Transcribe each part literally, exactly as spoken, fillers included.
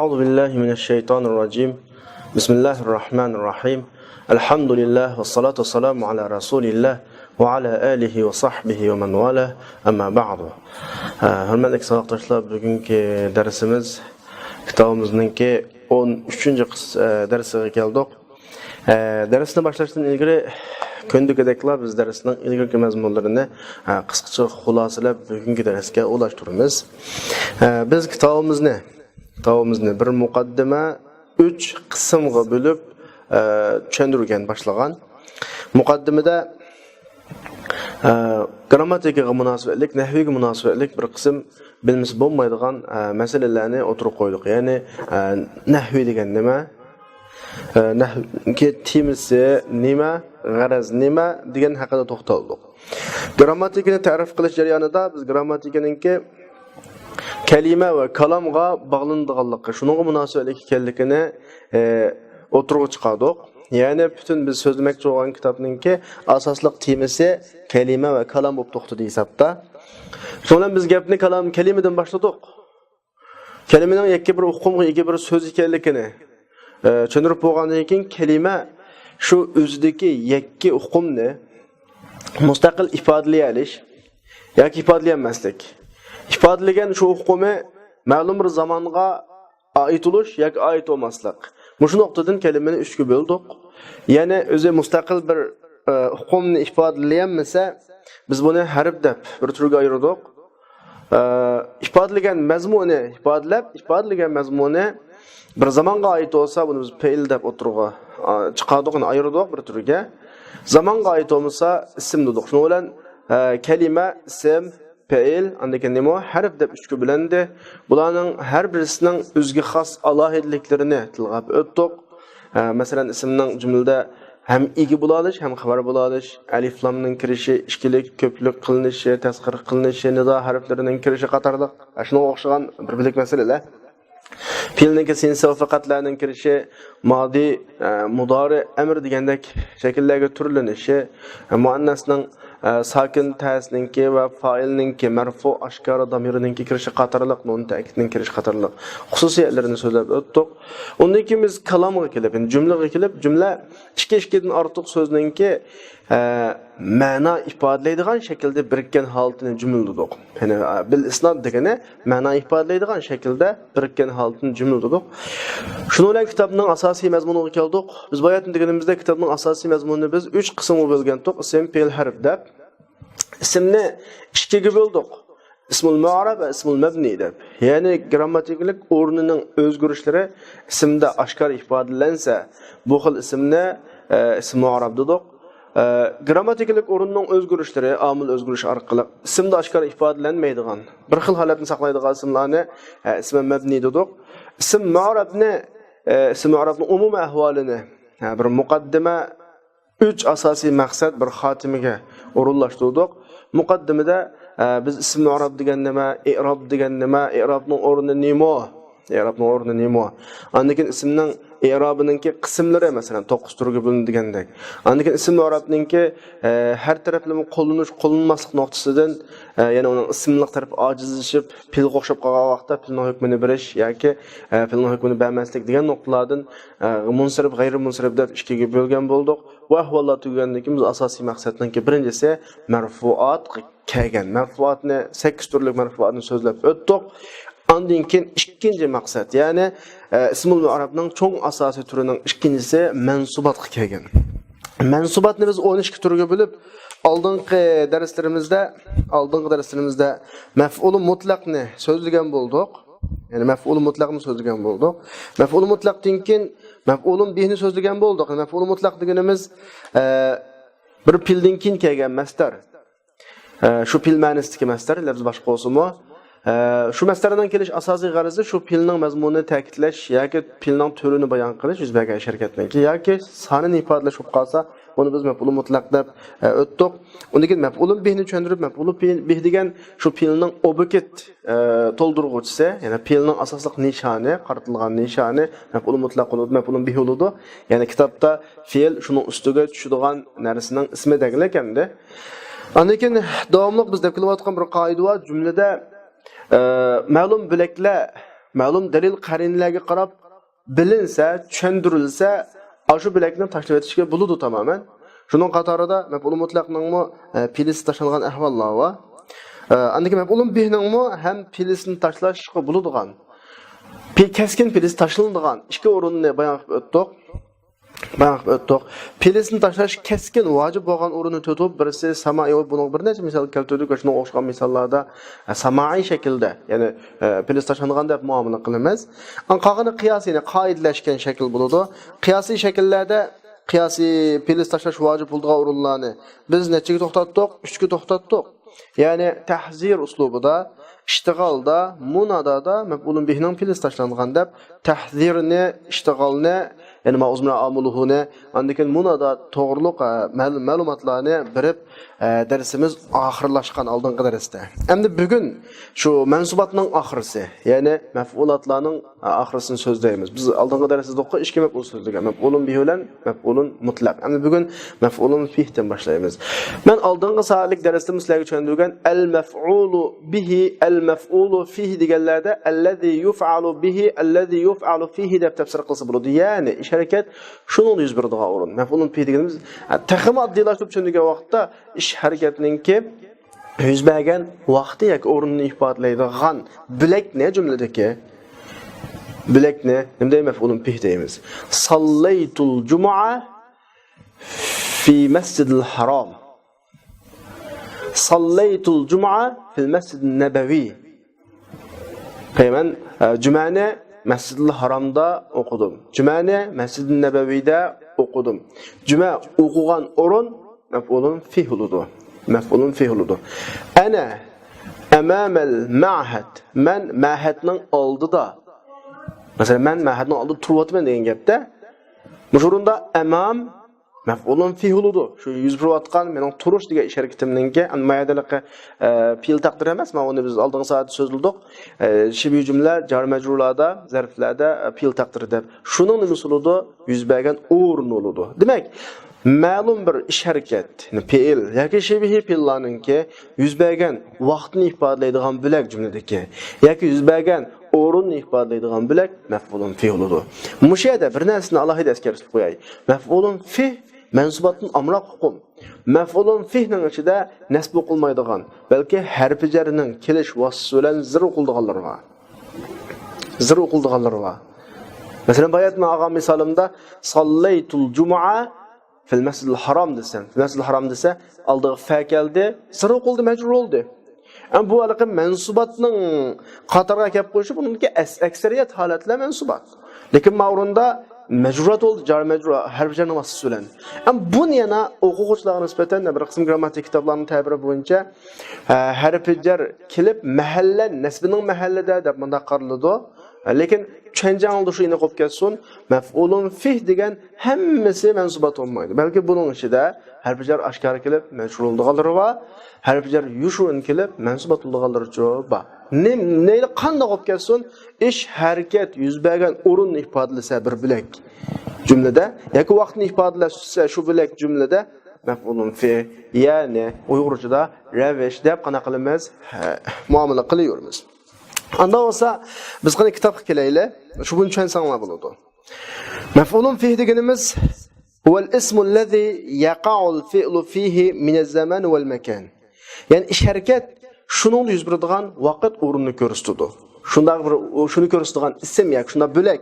أعوذ بالله من الشيطان الرجيم. بسم الله الرحمن الرحيم. الحمد لله والصلاة والسلام على رسول الله وعلى آله وصحبه ومن والاه. أما بعد. ھە، ھۆرمەتلىك ساۋاقداشلار، بۈگۈنكى دەرسىمىز كىتابىمىزنىڭكى ئون ئۈچىنچى قىس-، ھە، دەرسىگە كەلدۇق. ھە، دەرسنى باشلاشتىن ئىلگىرى، كۈندىكىدەكلا بىز دەرسنىڭ ئىلگىرىكى مەزمۇنلىرىنى، ھە، قىسقىچە خۇلاسىلەپ، بۈگۈنكى دەرسكە ئۇلاشتۇرىمىز. ھە، بىز كىتابىمىزنى، كىتابىمىزنى بىر مۇقەددىمە، ئۈچ قىسىمغا بۆلۈپ، ھە، چۈشەندۈرگەن، باشلىغان. مۇقەددىمىدە، ھە، گىرامماتىكىغا مۇناسىۋەتلىك، نەھۋىگە مۇناسىۋەتلىك بىر قىسىم بىلمىسە بولمايدىغان، ھە، مەسىلىلەرنى ئوتتۇرىغا قويدۇق. يەنى، ھە، نەھۋى دېگەن نېمە؟ ھە، نەھۋنىڭكى تېمىسى نېمە؟ غەرەز نېمە؟ دېگەن ھەققىدە توختالدۇق. گىرامماتىكىنى تەرىپ قىلىش جەريانىدا بىز گىرامماتىكىنىڭكى كەلىمە ۋە كالامغا باغلىنىدىغانلىقى، شۇنىڭغا مۇناسىۋەتلىك ئىكەنلىكىنى، ئە، ئوتتۇرىغا چىقاردۇق. يەنى پۈتۈن بىز سۆزلىمەكچى بولغان كىتابنىڭكى ئاساسلىق تېمىسى كەلىمە ۋە كالام بولۇپ توختىدى ھېسابتا. شۇنىڭ بىلەن بىز گەپنى كالام، كەلىمىدىن باشلىدۇق. كەلىمىنىڭ يەككە بىر ئۇقۇمغا ئىگە بىر سۆز ئىكەنلىكىنى، ئە، چۈشەندۈرۈپ بولغاندىن كېيىن، كەلىمە شۇ ئۆزىدىكى يەككە ئۇقۇمنى مۇستەقىل ئىپادىلىيەلىش ياكى ئىپادىلىيەلمەسلىك. ئىپادىلىگەن شۇ ئۇقۇمى مەلۇم بىر زامانغا ئائىت بولۇش ياكى ئائىت بولماسلىق. مۇشۇ نۇقتىدىن كەلىمىنى ئۈچكە بۆلدۇق. يەنى ئۆزى مۇستەقىل بىر، ئە، ئۇقۇمنى ئىپادىلىيەلمىسە، بىز بۇنى ھەرپ دەپ بىر تۈرگە ئايرىدۇق. ئە، ئىپادىلىگەن مەزمۇنى ئىپادىلەپ، ئىپادىلىگەن مەزمۇنى بىر زامانغا ئائىت بولسا، بۇنى بىز پېئىل دەپ ئوتتۇرىغا، ئا، چىقاردۇق، يەنى ئايرىدۇق بىر تۈرگە. زامانغا ئائىت بولمىسا، ئىسىم دېدۇق. شۇنىڭ بىلەن، ئە، كەلىمە، ئىسىم، پېئىل، ئاندىن كېيىن نېمە؟ ھەرپ دەپ ئۈچكە بۆلۈندى. بۇلارنىڭ ھەر بىرسىنىڭ ئۆزىگە خاس ئالاھىدىلىكلىرىنى تىلغا ئېلىپ ئۆتتۇق. ئە، مەسىلەن، ئىسىمنىڭ جۈملىدە ھەم ئىگە بولالىش، ھەم خەۋەر بولالىش، ئەلىفلامنىڭ كىرىشى، ئىككىلىك، كۆپلۈك قىلىنىشى، تەسغىر قىلىنىشى، نىدا ھەرپلىرىنىڭ كىرىشى قاتارلىق، شۇنىڭغا ئوخشىغان بىر بۆلەك مەسىلىلەر. پېئىلنىڭكى سىنسى ۋە پەقەتلەرنىڭ كىرىشى، مادى، ئە، مۇدارى، ئەمىر دېگەندەك شەكىللەرگە تۈرلىنىشى، ئە، مۇئەننەسنىڭ، ئە، ساكىن تەسىنىڭكى ۋە پائىلنىڭكى، مەرفۇ ئاشكارا دامىرىنىڭكى كىرىشى قاتارلىق، نۇن تەكىدنىڭ كىرىشى قاتارلىق خۇسۇسىيەتلىرىنى سۆزلەپ ئۆتتۇق. ئۇندىن كېيىن بىز كالامغا كېلىپ، يەنى جۈملىگە كېلىپ، جۈملە ئىككى، ئىككىدىن ئارتۇق سۆزنىڭكى، ئە، مەنا ئىپادىلەيدىغان شەكىلدە بىرىككەن ھالىتىنى جۈملىدىدۇق. يەنى، ئە، بىل ئىسناد دېگىنى مەنا ئىپادىلەيدىغان شەكىلدە بىرىككەن ھالىتىنى جۈملىدىدۇق. شۇنىڭ بىلەن كىتابنىڭ ئاساسىي مەزمۇنىغا كەلدۇق. بىز باياتىن دېگىنىمىزدە كىتابنىڭ ئاساسىي مەزمۇنىنى بىز ئۈچ قىسىمغا بۆلگەنتۇق، ئىسىم، پېئىل، ھەرپ دەپ. ئىسىمنى ئىككىگە بۆلدۇق. ئىسمۇل مۇئرەب ۋە ئىسمۇل مەبنى دەپ. يەنى گىرامماتىكىلىق ئورنىنىڭ ئۆزگىرىشلىرى ئىسىمدا ئاشكارا ئىپادىلەنسە، بۇ خىل ئىسىمنى، ئە، ئىسمى مۇئرەب دېدۇق. ئە، گىرامماتىكىلىق ئورۇننىڭ ئۆزگىرىشلىرى، ئامىل ئۆزگىرىشى ئارقىلىق ئىسىمدا ئاشكارا ئىپادىلەنمەيدىغان، بىر خىل ھالەتنى ساقلايدىغان ئىسىملارنى، ئە، ئىسمى مەبنى دېدۇق. ئىسىم مۇئرەبنى، ئە، ئىسمى مۇئرەبنىڭ ئومۇمىي ئەھۋالىنى، ئە، بىر مۇقەددىمە، ئۈچ ئاساسىي مەقسەت بىر خاتىمىگە ئورۇنلاشتۇردۇق. مۇقەددىمىدە، ئە، بىز ئىسمى ئەراب دېگەن نېمە، ئېراب دېگەن نېمە، ئېرابنىڭ ئورنى نېمە، ئېرابنىڭ ئورنى نېمە. ئاندىن كېيىن ئىسىمنىڭ ئېرابىنىڭكى قىسىملىرى، مەسىلەن، توققۇز تۈرگە بۆلۈنىدىگەندەك. ئاندىن كېيىن ئىسمى ئەرابنىڭكى، ئە، ھەر تەرەپلىمە قوللىنىش، قوللانماسلىق نۇقتىسىدىن، ئە، يەنى ئۇنىڭ ئىسىملىق تەرىپى ئاجىزلىشىپ، پېئىلغا ئوخشاپ قالغان ۋاقىتتا پېئىلنىڭ ھۆكمىنى بېرىش ياكى، ئە، پېئىلنىڭ ھۆكمىنى بەرمەسلىك دېگەن نۇقتىلاردىن، ئە، مۇنسەرىپ، غەيرىي مۇنسەرىپ دەپ ئىككىگە بۆلگەن بولدۇق. بۇ ئەھۋاللار تۈگىگەندىن كېيىن بىز ئاساسىي مەقسەتنىڭكى بىرىنچىسى مەرفۇئاتقا كەلگەن. مەرفۇئاتنى، سەككىز تۈرلۈك مەرفۇئاتنى سۆزلەپ ئۆتتۇق. ئاندىن كېيىن ئىككىنچى مەقسەت، يەنى، ئە، ئىسمۇل مۇئرەبنىڭ چوڭ ئاساسىي تۈرىنىڭ ئىككىنچىسى مەنسۇباتقا كەلگەن. مەنسۇباتنى بىز ئون ئىككى تۈرگە بۆلۈپ، ئالدىنقى دەرسلىرىمىزدە، ئالدىنقى دەرسلىرىمىزدە مەفئۇلى مۇتلەقنى سۆزلىگەن بولدۇق. يەنى مەفئۇلى مۇتلەقنى سۆزلىگەن بولدۇق. مەفئۇلى مۇتلەقتىن كېيىن مەفئۇلۇن بىھنى سۆزلىگەن بولدۇق. مەفئۇلى مۇتلەق دېگىنىمىز، ئە، بىر پېئىلدىن كېيىن كەلگەن مەسدەر. ئە، شۇ پېئىل مەنىسىدىكى مەسدەر، لەپزى باشقا بولسىمۇ، ئە، شۇ مەسدەرنىڭ كېلىش ئاساسىي غەرىزى شۇ پېئىلنىڭ مەزمۇنىنى تەكىتلەش ياكى پېئىلنىڭ تۈرىنى بايان قىلىش، يۈز بەرگەن ئىش ھەرىكەتنىڭكى ياكى سانىنى ئىپادىلەش بولۇپ قالسا، بۇنى بىز مەپئۇلى مۇتلەق دەپ، ئە، ئۆتتۇق. ئۇندىن كېيىن مەپئۇلۇن بىھنى چۈشەندۈرۈپ، مەپئۇلۇن بىھ، بىھ دېگەن شۇ پېئىلنىڭ ئوبيېكت، ئە، تولدۇرغۇچىسى، يەنى پېئىلنىڭ ئاساسلىق نىشانى، قارىتىلغان نىشانى مەپئۇلى مۇتلەق بولىدۇ، مەپئۇلۇن بىھ بولىدۇ. يەنى كىتابتا پېئىل شۇنىڭ ئۈستىگە چۈشىدىغان نەرسىنىڭ ئىسمى دېگىلىك ئەمدى. ئاندىن كېيىن داۋاملىق بىز دەپ كېلىۋاتقان بىر قائىدە بار. جۈملىدە، ئە، مەلۇم بۆلەكلەر مەلۇم دەلىل قەرىنىلەرگە قاراپ بىلىنسە، چۈشەندۈرۈلسە، ئاشۇ بۆلەكنى تاشلىۋېتىشكە بولىدۇ تامامەن. شۇنىڭ قاتارىدا مەپئۇلى مۇتلەقنىڭمۇ، ئە، پېئلىسى تاشلانغان ئەھۋاللار بار. ئە، ئاندىن كېيىن مەپئۇلۇن بىھنىڭمۇ ھەم پېئلىسىنى تاشلاشقا بولىدىغان، پې-، كەسكىن پېئلىسى تاشلىنىدىغان ئىككى ئورۇننى بايان قىلىپ ئۆتتۇق. بايان قىلىپ ئۆتتۇق. پېئلىسىنى تاشلاش كەسكىن ۋاجىپ بولغان ئورۇنى تۇتۇپ، بىرسى سامائىي، بۇنىڭغا بىر نەچچە مىسال كەلتۈردۇق، شۇنىڭغا ئوخشىغان مىساللاردا، ئە، سامائىي شەكىلدە، يەنى، ئە، پېئلىسى تاشلانغان دەپ مۇئامىلە قىلىمىز. ئەڭ قالغىنى قىياسىينى قائىدىلەشكەن شەكىل بولىدۇ. قىياسىي شەكىللەردە قىياسىي پېئلىسى تاشلاش ۋاجىپ بولىدىغان ئورۇنلارنى بىز نەچچىگە توختاتتۇق؟ ئۈچكە توختاتتۇق. يەنى تەھزىر ئۇسلۇبىدا، ئىشتىغالدا، مۇنادادا مەپئۇلۇن بىھنىڭ پېئلىسى تاشلانغان دەپ تەھزىرنى، ئىشتىغالنى، يەنى ما ئۇزمىرا ئامۇلۇھۇنى، ئاندىن كېيىن مۇنادا توغرۇلۇق، ئە، مەل-، مەلۇماتلارنى بېرىپ، ئە، دەرسىمىز ئاخىرلاشقان ئالدىنقى دەرستە. ئەمدى بۈگۈن شۇ مەنسۇباتنىڭ ئاخىرسى، يەنى مەفئۇلاتلارنىڭ ئاخىرسىنى سۆزلەيمىز. بىز ئالدىنقى دەرستە ئىككى مەپئۇل سۆزلىگەن. مەپئۇلۇن بىھ بىلەن مەپئۇلۇن مۇتلەق. ئەمدى بۈگۈن مەپئۇلۇن فىھتىن باشلايمىز. مەن ئالدىنقى سائەتلىك دەرستە سىلەرگە چۈشەندۈرگەن ئەل مەفئۇلۇ بىھى، ئەل مەفئۇلۇ فىھ دېگەنلەردە ئەللەزى يۇفئالۇ بىھى، ئەللەزى يۇفئالۇ فىھى دەپ تەپسىر قىلسا بولىدۇ. يەنى ئىش ھەرىكەت شۇنىڭدا يۈز بېرىدىغان ئورۇن. مەپئۇلۇن فىھ دېگىنىمىز، تېخىمۇ ئاددىيلاشتۇرۇپ چۈشەندۈرگەن ۋاقىتتا ئىش ھەرىكەتنىڭكى يۈز بەرگەن ۋاقتى ياكى ئورنىنى ئىپادىلەيدىغان بۆلەكنى جۈملىدىكى بۆلەكنى نېمە دەيمىز؟ مەپئۇلۇن فىھ دەيمىز. ساللەيتۇل جۇمۇئە في المسجد الحرام. صليت الجمعة في المسجد النبوي. مەن، ئە، جۈمەنى مەسجىدىل ھارامدا ئوقۇدۇم. جۈمەنى مەسجىدىل نەبەۋىدە ئوقۇدۇم. جۈمە ئوقۇغان ئورۇن مەپئۇلۇن فىھ بولىدۇ. مەپئۇلۇن فىھ بولىدۇ. أنا أمام المعهد. مەن مەھەدنىڭ ئالدىدا. مەسىلەن، مەن مەھەدنىڭ ئالدىدا تۇرۇۋاتىمەن دېگەن گەپتە. مۇشۇ ئورۇندا ئەمام مەپئۇلۇن فىھ بولىدۇ. شۇ يۈز بېرىۋاتقان مېنىڭ تۇرۇش دېگەن ئىش ھەرىكىتىمنىڭكى، ئەمما ما يەردە ھېلىقى، ئە، پېئىل تەقدىرى ئەمەس، مانا ئۇنى بىز ئالدىنقى سائەتتە سۆزلىدۇق. ئە، شىبىھ جۈملە، جار مەجرۇرلاردا، زەرفلەردە، ئە، پېئىل تەقدىرى دەپ. شۇنىڭ نېمىسى بولىدۇ؟ يۈز بەرگەن ئورنى بولىدۇ. دېمەك، مەلۇم بىر ئىش ھەرىكەت، يەنى پېئىل ياكى شىبىھ پېئىللارنىڭكى يۈز بەرگەن ۋاقىتنى ئىپادىلەيدىغان بۆلەك جۈملىدىكى ياكى يۈز بەرگەن ئورۇننى ئىپادىلەيدىغان بۆلەك مەپئۇلۇن فىھ بولىدۇ. مۇشۇ يەردە بىر نەرسىنى ئالاھىدە ئەسكەرتىپ قوياي. مەپئۇلۇن فىھ مەنسۇباتتىن ئامراق ئۇقۇم. مەپئۇلۇن فىھنىڭ ئىچىدە نەسب ئوقۇلمايدىغان، بەلكى ھەرپى جەرنىڭ كېلىش ۋاسىتىسى بىلەن زىر ئوقۇلىدىغانلىرى بار. زىر ئوقۇلىدىغانلىرى بار. مەسىلەن، باياتىن ئالغان مىسالىمدا، ساللەيتۇل جۇمۇئە فىل مەسجىدىل ھارام دېسەم، فىل مەسجىدىل ھارام دېسە، ئالدىغا فە كەلدى، زىر ئوقۇلدى، مەجرۇر بولدى. ئەمما بۇ ھېلىقى مەنسۇباتنىڭ قاتارغا كەپ قويۇشى بۇنىڭدىكى ئەس-، ئەكسەرىيەت ھالەتلەر مەنسۇبات. لېكىن ما ئورۇندا مەجرۇرات بولدى، جار مەجرۇر، ھەرپى جەرنىڭ ۋاسىتىسى بىلەن. ئەمما بۇنى يەنە ئوقۇغۇچىلارغا نىسبەتەن بىر قىسىم گرامماتىك كىتابلارنىڭ تەبىرى بويىچە، ئە، ھەرپى جەر كېلىپ، مەھەللە، نەسبىنىڭ مەھەللىدە دەپ مۇنداق قارىلىدۇ. لېكىن چۈشەنچەڭلاردا شۇ ئېنىق بولۇپ كەتسۇن، مەپئۇلۇن فىھ دېگەن ھەممىسى مەنسۇبات بولمايدۇ. بەلكى بۇنىڭ ئىچىدە ھەرپى جەر ئاشكارا كېلىپ مەجرۇر بولىدىغانلىرى بار، ھەرپى جەر يوشۇرۇن كېلىپ مەنسۇبات بولىدىغانلىرىچۇ بار. نېم-، مەيلى قانداق بولۇپ كەتسۇن، ئىش ھەرىكەت يۈز بەرگەن ئورۇننى ئىپادىلىسە بىر بۆلەك جۈملىدە ياكى ۋاقىتنى ئىپادىلەشسە شۇ بۆلەك جۈملىدە مەپئۇلۇن فىھ، يەنى ئۇيغۇرچىدا رەۋىش دەپ قانداق قىلىمىز؟ ھە، مۇئامىلە قىلىۋېرىمىز. ئاندا بولسا، بىز قېنى كىتابقا كېلەيلى. شۇ بۇنى چۈشەنسەڭلار بولىدۇ. مەپئۇلۇن فىھ دېگىنىمىز، هو الاسم الذي يقع الفعل فيه من الزمان والمكان. يەنى ئىش ھەرىكەت شۇنىڭدا يۈز بېرىدىغان ۋاقىت ئورۇننى كۆرسىتىدۇ. شۇنداق بىر، شۇنى كۆرسىتىدىغان ئىسىم ياكى شۇنداق بۆلەك.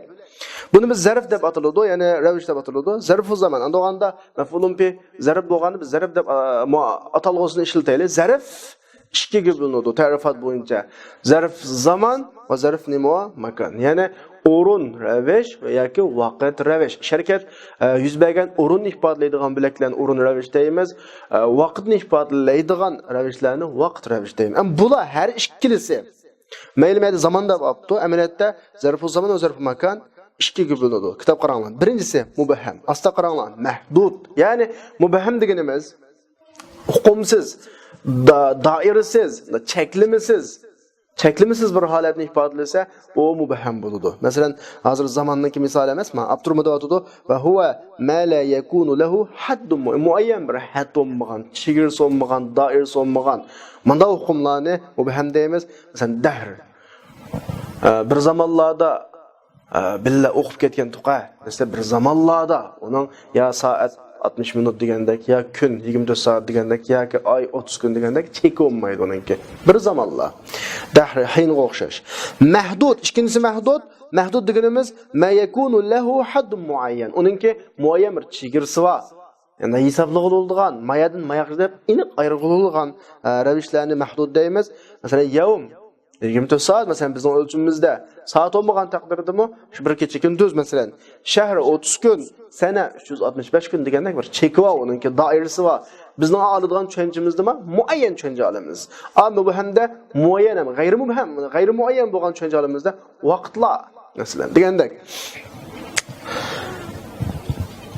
بۇنى بىز زەرف دەپ ئاتىلىدۇ، يەنى رەۋىش دەپ ئاتىلىدۇ. زەرفۇ زامان. ئاندا بولغاندا مەپئۇلۇن فىھ زەرف بولغاندا بىز زەرف دەپ، ئا، مۇ-، ئاتالغۇسىنى ئىشلىتەيلى. زەرف ئىككىگە بۆلۈنىدۇ تەرىفات بويىچە. زەرف زامان ۋە زەرف نېمە؟ ماكان. يەنى ئورۇن رەۋىش ۋە ياكى ۋاقىت رەۋىش. ئىش ھەرىكەت، ئە، يۈز بەرگەن ئورۇننى ئىپادىلەيدىغان بۆلەكلەرنى ئورۇن رەۋىش دەيمىز. ئە، ۋاقىتنى ئىپادىلەيدىغان رەۋىشلەرنى ۋاقىت رەۋىش دەيمىز. ئەمما بۇلار ھەر ئىككىلىسى. مەيلى، مەيلى زامان دەپ ئاپتۇ. ئەمەلىيەتتە زەرفۇ زامان ۋە زەرفۇ ماكان ئىككىگە بۆلۈنىدۇ. كىتاب قاراڭلار. بىرىنچىسى مۇبھەم. ئاستا قاراڭلار. مەھدۇد. يەنى مۇبھەم دېگىنىمىز ئۇقۇمسىز، دا-، دائىرىسىز، چەكلىمىسىز، چەكلىمىسىز بىر ھالەتنى ئىپادىلىسە، ئۇ مۇبھەم بولىدۇ. مەسىلەن، ھازىر زاماننىڭكى مىسالى ئەمەسمۇ؟ ئاپتورمۇ دەۋاتىدۇ، ۋە ھۇۋە مە لا يەكۇنۇ لەھۇ ھەددۇن مۇ-، مۇئەييەن بىر ھەد بولمىغان، چېگرىسى بولمىغان، دائىرىسى بولمىغان. مۇنداق ئۇقۇملارنى مۇبھەم دەيمىز. مەسىلەن، دەھر. ئە، بىر زامانلاردا، ئە، بىللە ئوقۇپ كەتكەن تۇقا. مەسىلەن، بىر زامانلاردا ئۇنىڭ يا سائەت ئاتمىش مىنۇت دېگەندەك، يا كۈن يىگىرمە تۆت سائەت دېگەندەك، ياكى ئاي ئوتتۇز كۈن دېگەندەك چېكى بولمايدۇ ئۇنىڭكى. بىر زامانلار. دەھر، ھىنغا ئوخشاش. مەھدۇد، ئىككىنچىسى مەھدۇد. مەھدۇد دېگىنىمىز ما يەكۇنۇ لەھۇ ھەددۇن مۇئەييەن. ئۇنىڭكى مۇئەييەن بىر چېگرىسى بار. يەنى ھېسابلىغىلى بولىدىغان، مايادىن ماياققىچە دەپ ئېنىق ئايرىغىلى بولىدىغان، ئە، رەۋىشلەرنى مەھدۇد دەيمىز. مەسىلەن، يەۋم، يىگىرمە تۆت سائەت، مەسىلەن، بىزنىڭ ئۆلچىمىمىزدە سائەت بولمىغان تەقدىردىمۇ، شۇ بىر كېچە كۈندۈز، مەسىلەن، شەھر ئوتتۇز كۈن، سەنە ئۈچ يۈز ئاتمىش بەش كۈن دېگەندەك بىر چېكى بار، ئۇنىڭكى دائىرىسى بار. بىزنىڭ ئالىدىغان چۈشەنچىمىزدىمۇ مۇئەييەن چۈشەنچە ئالىمىز. ئەمما مۇبھەمدە مۇئەييەن ھەم غەيرىي مۇبھەم، غەيرىي مۇئەييەن بولغان چۈشەنچە ئالىمىزدا ۋاقىتلار، مەسىلەن، دېگەندەك.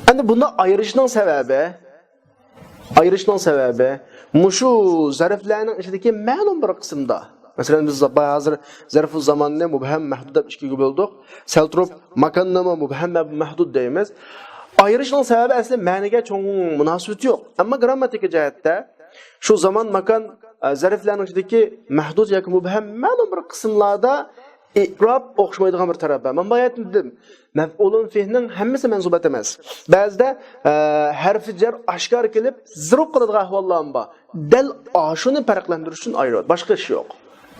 ئەمدى بۇنى ئايرىشنىڭ سەۋەبى، ئايرىشنىڭ سەۋەبى مۇشۇ زەرفلەرنىڭ ئىچىدىكى مەلۇم بىر قىسىمدا. مەسىلەن، بىز ھازىر زەرفۇ زاماننى مۇبھەم، مەھدۇد دەپ ئىككىگە بۆلدۇق. سەل تۇرۇپ ماكاننىمۇ مۇبھەم ۋە مەھدۇد دەيمىز. ئايرىشنىڭ سەۋەبى ئەسلى مەنىگە چوڭ مۇناسىۋىتى يوق. ئەمما گرامماتىكا جەھەتتە شۇ زامان، ماكان، ئە، زەرفلەرنىڭ ئىچىدىكى مەھدۇد ياكى مۇبھەم مەلۇم بىر قىسىملاردا ئېراب ئوخشىمايدىغان بىر تەرەپ بار. مەن باياتىن دېدىم، مەفئۇلۇن فىھنىڭ ھەممىسى مەنسۇبات ئەمەس. بەزىدە، ئە، ھەرپى جەر ئاشكارا كېلىپ، زىرۇپ قالىدىغان ئەھۋاللارمۇ بار. دەل ئاشۇنى پەرقلەندۈرۈش ئۈچۈن ئايرىۋەت، باشقا ئىش يوق.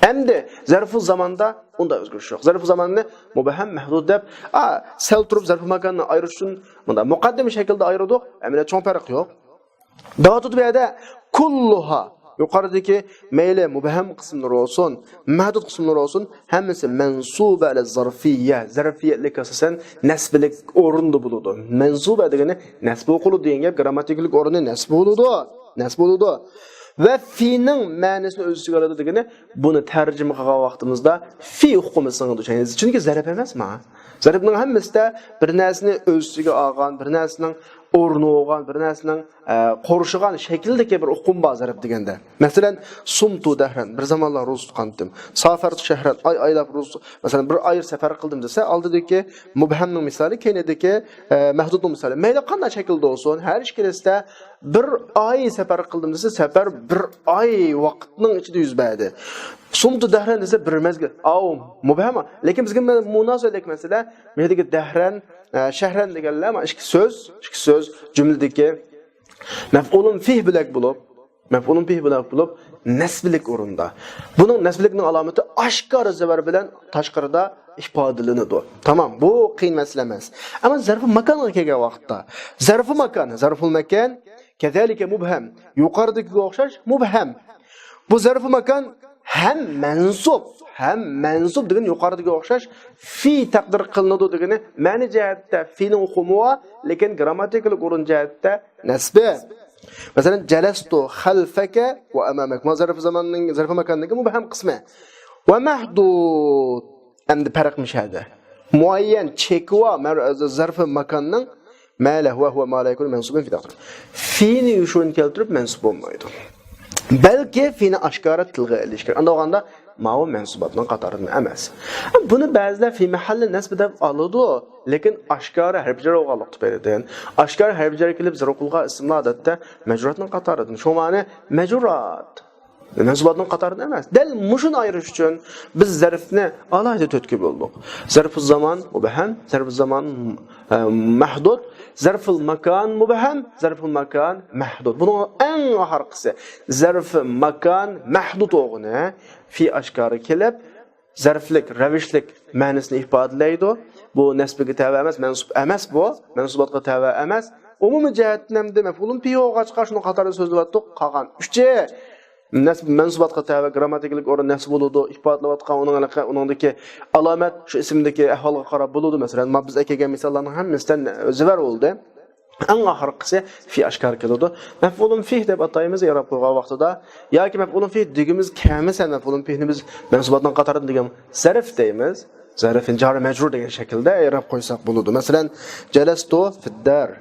ئەمدى زەرفۇ زاماندا ئۇنداق ئۆزگىرىش يوق. زەرفۇ زاماننى مۇبھەم، مەھدۇد دەپ، ئا، سەل تۇرۇپ زەرفۇ ماكاننى ئايرىش ئۈچۈن مۇنداق مۇقەددىمە شەكىلدە ئايرىدۇق. ئەمەلىيەتتە چوڭ پەرق يوق. دەۋاتىدۇ بۇ يەردە، كۇللۇھا، يۇقىرىدىكى مەيلى مۇبھەم قىسىملىرى بولسۇن، مەھدۇد قىسىملىرى بولسۇن، ھەممىسى مەنسۇبە ئەلە زەرفىيە، زەرفىيەتلىك ئاساسەن نەسبىلىك ئورۇندا بولىدۇ. مەنسۇبە دېگىنى نەسب ئوقۇلىدۇ دېگەن گەپ، گرامماتىكىلىق ئورنى نەسب بولىدۇ، نەسب بولىدۇ. ۋە فىنىڭ مەنىسىنى ئۆز ئىچىگە ئالىدۇ دېگىنى، بۇنى تەرجىمە قىلغان ۋاقتىمىزدا فى ئۇقۇمى سىڭىدۇ. چۈنكى زەرپ ئەمەسما. زەرپنىڭ ھەممىسىدە بىر نەرسىنى ئۆز ئىچىگە ئالغان، بىر نەرسىنىڭ ئورنى بولغان، بىر نەرسىنىڭ، ئە، قورشىغان شەكىلدىكى بىر ئۇقۇم بار زەرپ دېگەندە. مەسىلەن، سۇمتۇ دەھرەن، بىر زامانلار روزا تۇتقانتىم. سافەرتۇ شەھرەن، ئاي ئايلاپ روزا، مەسىلەن، بىر ئاي سەپەر قىلدىم دېسە، ئالدىدىكى مۇبھەمنىڭ مىسالى، كەينىدىكى، ئە، مەھدۇدنىڭ مىسالى. مەيلى قانداق شەكىلدە بولسۇن، ھەر ئىككىلىسىدە بىر ئاي سەپەر قىلدىم دېسە، سەپەر بىر ئاي ۋاقىتنىڭ ئىچىدە يۈز بەردى. سۇمتۇ دەھرەن دېسە، بىر مەزگىل. ئاۋۇ مۇبھەم. لېكىن بىزگە مۇناسىۋەتلىك مەسىلە، بۇ يەردىكى دەھرەن، ئە، شەھرەن دېگەنلەر، مانا ئىككى سۆز، ئىككى سۆز جۈملىدىكى مەفئۇلۇن فىھ بۆلەك بولۇپ، مەفئۇلۇن فىھ بۆلەك بولۇپ، نەسبىلىك ئورۇندا. بۇنىڭ نەسبىلىكنىڭ ئالامىتى ئاشكارا زەۋەر بىلەن تاشقىرىدا ئىپادىلىنىدۇ. تامام، بۇ قىيىن مەسىلە ئەمەس. ئەمما زەرفى ماكانغا كەلگەن ۋاقىتتا، زەرفى ماكان، زەرفۇل ماكان، كەزالىكە مۇبھەم، يۇقىرىدىكىگە ئوخشاش مۇبھەم. بۇ زەرفى ماكان ھەم مەنسۇب، ھەم مەنسۇب دېگەن يۇقىرىدىكىگە ئوخشاش فى تەقدىر قىلىنىدۇ دېگىنى مەنە جەھەتتە فىنىڭ ئۇقۇمى بار، لېكىن گرامماتىكىلىق ئورۇن جەھەتتە نەسبى. مەسىلەن، جەلەستۇ خەلفەكە ۋە ئەمامەك. مانا زەرفى زاماننىڭ، زەرفى ماكاننىڭكى مۇبھەم قىسمى. ۋە مەھدۇد. ئەمدى پەرق مۇشۇ يەردە. مۇئەييەن چېكى بار مەر-، زەرفى ماكاننىڭ مەلە ۋە ھۇۋە ما لا يەكۇنۇ مەنسۇبەن فى تەقدىر. فىنى يوشۇرۇن كەلتۈرۈپ مەنسۇب بولمايدۇ. بەلكى فىنى ئاشكارا تىلغا ئېلىش كېرەك. ئانداق بولغاندا ماۋۇ مەنسۇباتنىڭ قاتارىدىن ئەمەس. بۇنى بەزىلەر فى مەھەللى نەسب دەپ ئالىدۇ، لېكىن ئاشكارا ھەرپ جەر بولغانلىق تۈپەيلىدىن، ئاشكارا ھەرپ جەر كېلىپ زەرپ قىلغان ئىسىملار ئادەتتە مەجرۇراتنىڭ قاتارىدىن. شۇ مەنە مەجرۇرات مەنسۇباتنىڭ قاتارىدىن ئەمەس. دەل مۇشۇنى ئايرىش ئۈچۈن بىز زەرفنى ئالاھىدە تۆتكە بۆلدۇق. زەرفۇ زامان مۇبھەم، زەرفۇ زامان، ئە، مەھدۇد، زەرفۇل ماكان مۇبھەم، زەرفۇل ماكان مەھدۇد. بۇنىڭ ئەڭ ئاخىرقىسى زەرفى ماكان مەھدۇد بولغىنى فى ئاشكارا كېلىپ، زەرفلىك، رەۋىشلىك مەنىسىنى ئىپادىلەيدۇ. بۇ نەسبىگە تەۋە ئەمەس، مەنسۇب ئەمەس بۇ، مەنسۇباتقا تەۋە ئەمەس. ئومۇمىي جەھەتتىن ئەمدى مەپئۇلۇن پىھ بولغاچقا شۇنىڭ قاتارىدا سۆزلىۋەتتۇق. قالغان ئۈچى نەسب، مەنسۇباتقا تەۋە گرامماتىكىلىق ئورۇن نەسب بولىدۇ. ئىپادىلەۋاتقان ئۇنىڭ ھېلىقى، ئۇنىڭدىكى ئالامەت شۇ ئىسىمدىكى ئەھۋالغا قاراپ بولىدۇ. مەسىلەن، ما بىز ئەكەلگەن مىساللارنىڭ ھەممىسىدە زەۋەر بولدى. ئەڭ ئاخىرقىسى فى ئاشكارا كېلىدۇ. مەپئۇلۇن فىھ دەپ ئاتايمىز ئېراب قويغان ۋاقتىدا. ياكى مەپئۇلۇن فىھ دېگۈمىز كەلمىسە، مەپئۇلۇن فىھنى بىز مەنسۇباتنىڭ قاتارىدا دېگەن زەرف دەيمىز. زەرفىن جارى مەجرۇر دېگەن شەكىلدە ئېراب قويساق بولىدۇ. مەسىلەن، جەلەستۇ فىددار،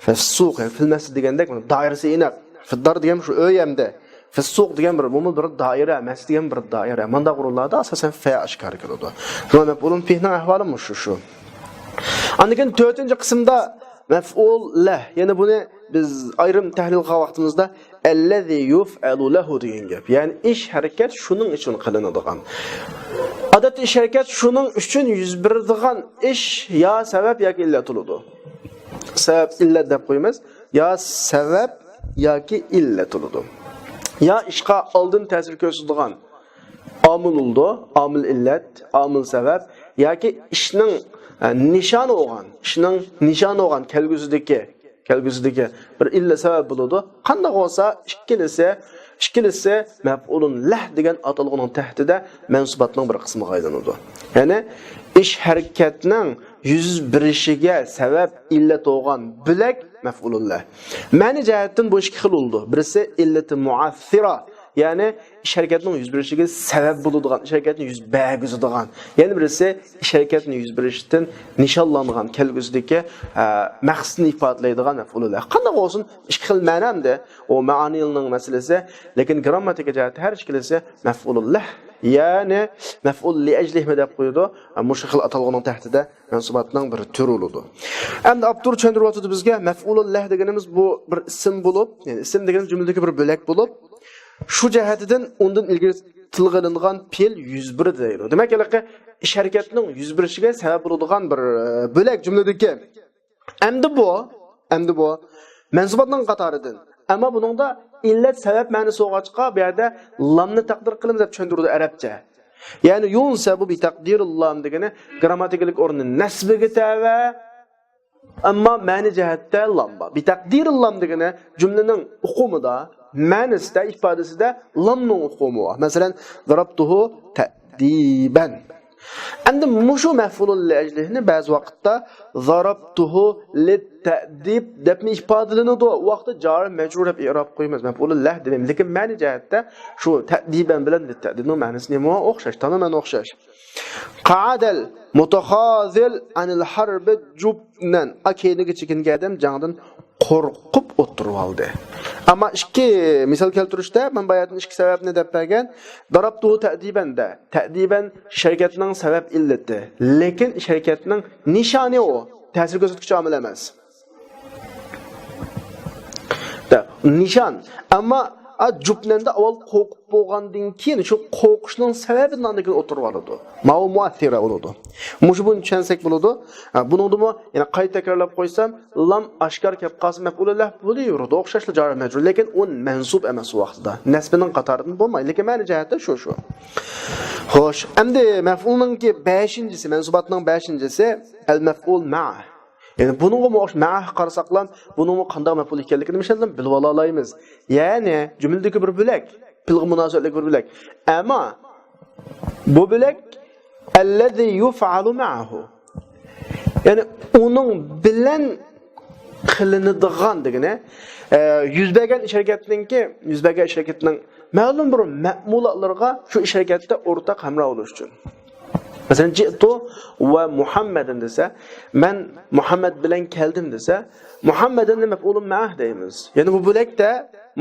فىسسۇق، يەنى فىلمەسجىد دېگەندەك، بۇنى دائىرىسى ئېنىق. فىددار دېگەن شۇ ئۆي ئەمدى. فىسسۇق دېگەن بىر، بۇمۇ بىر دائىرە، مەسجىد دېگەن بىر دائىرە. مانداق ئورۇنلاردا ئاساسەن فە ئاشكارا كېلىدۇ. شۇڭا مەپئۇلۇن فىھنىڭ ئەھۋالى مۇشۇ، شۇ. ئاندىن كېيىن تۆتىنچى قىسىمدا مەفئۇل لەھ. يەنى بۇنى بىز ئايرىم تەھلىل قىلغان ۋاقتىمىزدا ئەللەزى يۇفئەلۇ لەھۇ دېگەن گەپ. يەنى ئىش، ھەرىكەت شۇنىڭ ئۈچۈن قىلىنىدىغان. ئادەتتە ئىش ھەرىكەت شۇنىڭ ئۈچۈن يۈز بېرىدىغان ئىش يا سەۋەب ياكى ئىللەت بولىدۇ. سەۋەب ئىللەت دەپ قويىمىز. يا سەۋەب ياكى ئىللەت بولىدۇ. يا ئىشقا ئالدىن تەسىر كۆرسىتىدىغان ئامىل بولىدۇ، ئامىل ئىللەت، ئامىل سەۋەب، ياكى ئىشنىڭ، ئە، نىشانى بولغان، ئىشنىڭ نىشانى بولغان كەلگۈسىدىكى، كەلگۈسىدىكى بىر ئىللەت سەۋەب بولىدۇ. قانداق بولسا، ئىككىلىسى، ئىككىلىسى مەپئۇلۇن لەھ دېگەن ئاتالغۇنىڭ تەھتىدە مەنسۇباتنىڭ بىر قىسمىغا ئايلىنىدۇ. يەنى ئىش ھەرىكەتنىڭ يۈز بېرىشىگە سەۋەب ئىللەت بولغان بۆلەك مەپئۇلۇن لەھ. مەنە جەھەتتىن بۇ ئىككى خىل بولىدۇ. بىرسى ئىللىتى مۇئەسسىرە، يەنى ئىش ھەرىكەتنىڭ يۈز بېرىشىگە سەۋەب بولىدىغان، ئىش ھەرىكەتنى يۈز بەرگۈزىدىغان. يەنە بىرسى ئىش ھەرىكەتنىڭ يۈز بېرىشىدىن نىشانلانغان كەلگۈسىدىكى، ئە، مەقسىتىنى ئىپادىلەيدىغان مەپئۇلۇن لەھ. قانداق بولسۇن، ئىككى خىل مەنە ئەمدى. ئۇ مەئانىلنىڭ مەسىلىسى، لېكىن گرامماتىكا جەھەتتە ھەر ئىككىلىسى مەپئۇلۇن لەھ، يەنى مەپئۇل لىئەجلىھمۇ دەپ قويىدۇ. مۇشۇ خىل ئاتالغۇنىڭ تەھتىدە مەنسۇباتنىڭ بىر تۈرى بولىدۇ. ئەمدى ئاپتور چۈشەندۈرۈۋاتىدۇ بىزگە، مەپئۇلۇن لەھ دېگىنىمىز بۇ بىر ئىسىم بولۇپ، يەنى ئىسىم دېگىنىمىز جۈملىدىكى بىر بۆلەك بولۇپ، شۇ جەھەتتىن ئۇندىن ئىلگىرى تىلغا ئېلىنغان پېئىل يۈز بېرىدۇ دەيدۇ. دېمەك، ھېلىقى ئىش ھەرىكەتنىڭ يۈز بېرىشىگە سەۋەب بولىدىغان بىر، ئە، بۆلەك جۈملىدىكى. ئەمدى بۇ، ئەمدى بۇ مەنسۇباتنىڭ قاتارىدىن. ئەمما بۇنىڭدا ئىللەت سەۋەب مەنىسى بولغاچقا، بۇ يەردە لامنى تەقدىر قىلىمىز دەپ چۈشەندۈرىدۇ ئەرەبچە. يەنى يۇنسەبۇ بىتەقدىرىللام دېگىنى گرامماتىكىلىق ئورنى نەسبىگە تەۋە، ئەمما مەنە جەھەتتە لام بار. بىتەقدىرىللام دېگىنى جۈملىنىڭ ئۇقۇمىدا، مەنىسىدە، ئىپادىسىدە لامنىڭ ئۇقۇمى بار. مەسىلەن، ضربته تأديبا. ئەمدى مۇشۇ مەفئۇلۇن لىئەجلىھنى بەزى ۋاقىتتا ضربته للتأديب دەپمۇ ئىپادىلىنىدۇ. ئۇ ۋاقىتتا جار مەجرۇر دەپ ئىئراب قويىمىز. مەفئۇلۇن لەھ دېمەيمىز. لېكىن مەنە جەھەتتە شۇ تەئدىبەن بىلەن لىتتەئدىبنىڭ مەنىسى نېمە؟ ئوخشاش، تامامەن ئوخشاش. قەئەدەل مۇتەخازىل ئەنىل ھەربى جۇبنەن. ئا، كەينىگە چېكىنگەن ئادەم جەڭدىن قورقۇپ ئولتۇرۇۋالدى. ئەمما ئىككى مىسال كەلتۈرۈشتە مەن باياتىن ئىككى سەۋەبنى دەپ بەرگەن. ضربته تأديبا دە. تەئدىبەن ئىش ھەرىكەتنىڭ سەۋەب ئىللىتى. لېكىن ئىش ھەرىكەتنىڭ نىشانى ئۇ. تەسىر كۆرسەتكۈچى ئامىل ئەمەس. دە، نىشان. ئەمما، ئا، جۇبنەندە ئاۋۋال قورقۇپ بولغاندىن كېيىن، شۇ قورقۇشنىڭ سەۋەبىدىن ئاندىن كېيىن ئوتتۇرىغا ئالىدۇ. ماۋۇ مۇئەسسىرە بولىدۇ. مۇشۇ بۇنى چۈشەنسەك بولىدۇ. ھە، بۇنىڭدىمۇ يەنە قايتا تەكرارلاپ قويسام، لام ئاشكارا كەپ قالسا مەپئۇلۇن لەھ بولۇۋېرىدۇ. ئوخشاشلا جار مەجرۇر. لېكىن ئۇ مەنسۇب ئەمەس ئۇ ۋاقتىدا. نەسبىنىڭ قاتارىدىن بولمايدۇ. لېكىن مەنە جەھەتتە شۇ، شۇ. خوش، ئەمدى مەفئۇلنىڭكى بەشىنچىسى، مەنسۇباتنىڭ بەشىنچىسى، ئەل مەفئۇل مەئە. يەنى بۇنىڭغىمۇ ئوخشاش مەئە قارىساقلا، بۇنىڭمۇ قانداق مەپئۇل ئىكەنلىكىنى مىشەلدىن بىلىۋالالايمىز. يەنى جۈملىدىكى بىر بۆلەك، پېئىلغا مۇناسىۋەتلىك بىر بۆلەك. ئەمما بۇ بۆلەك ئەللەزى يۇفئەلۇ مەئەھۇ. يەنى ئۇنىڭ بىلەن قىلىنىدىغان دېگىنى، ئە، يۈز بەرگەن ئىش ھەرىكەتنىڭكى، يۈز بەرگەن ئىش ھەرىكەتنىڭ مەلۇم بىر مەمۇلاتلىرىغا شۇ ئىش ھەرىكەتتە ئورتاق ھەمراھ بولۇش ئۈچۈن. مەسىلەن، جىئتۇ ۋە مۇھەممەدەن دېسە، مەن مۇھەممەد بىلەن كەلدىم دېسە، مۇھەممەدەننى مەپئۇلۇن مەئەھ دەيمىز. يەنى بۇ بۆلەكتە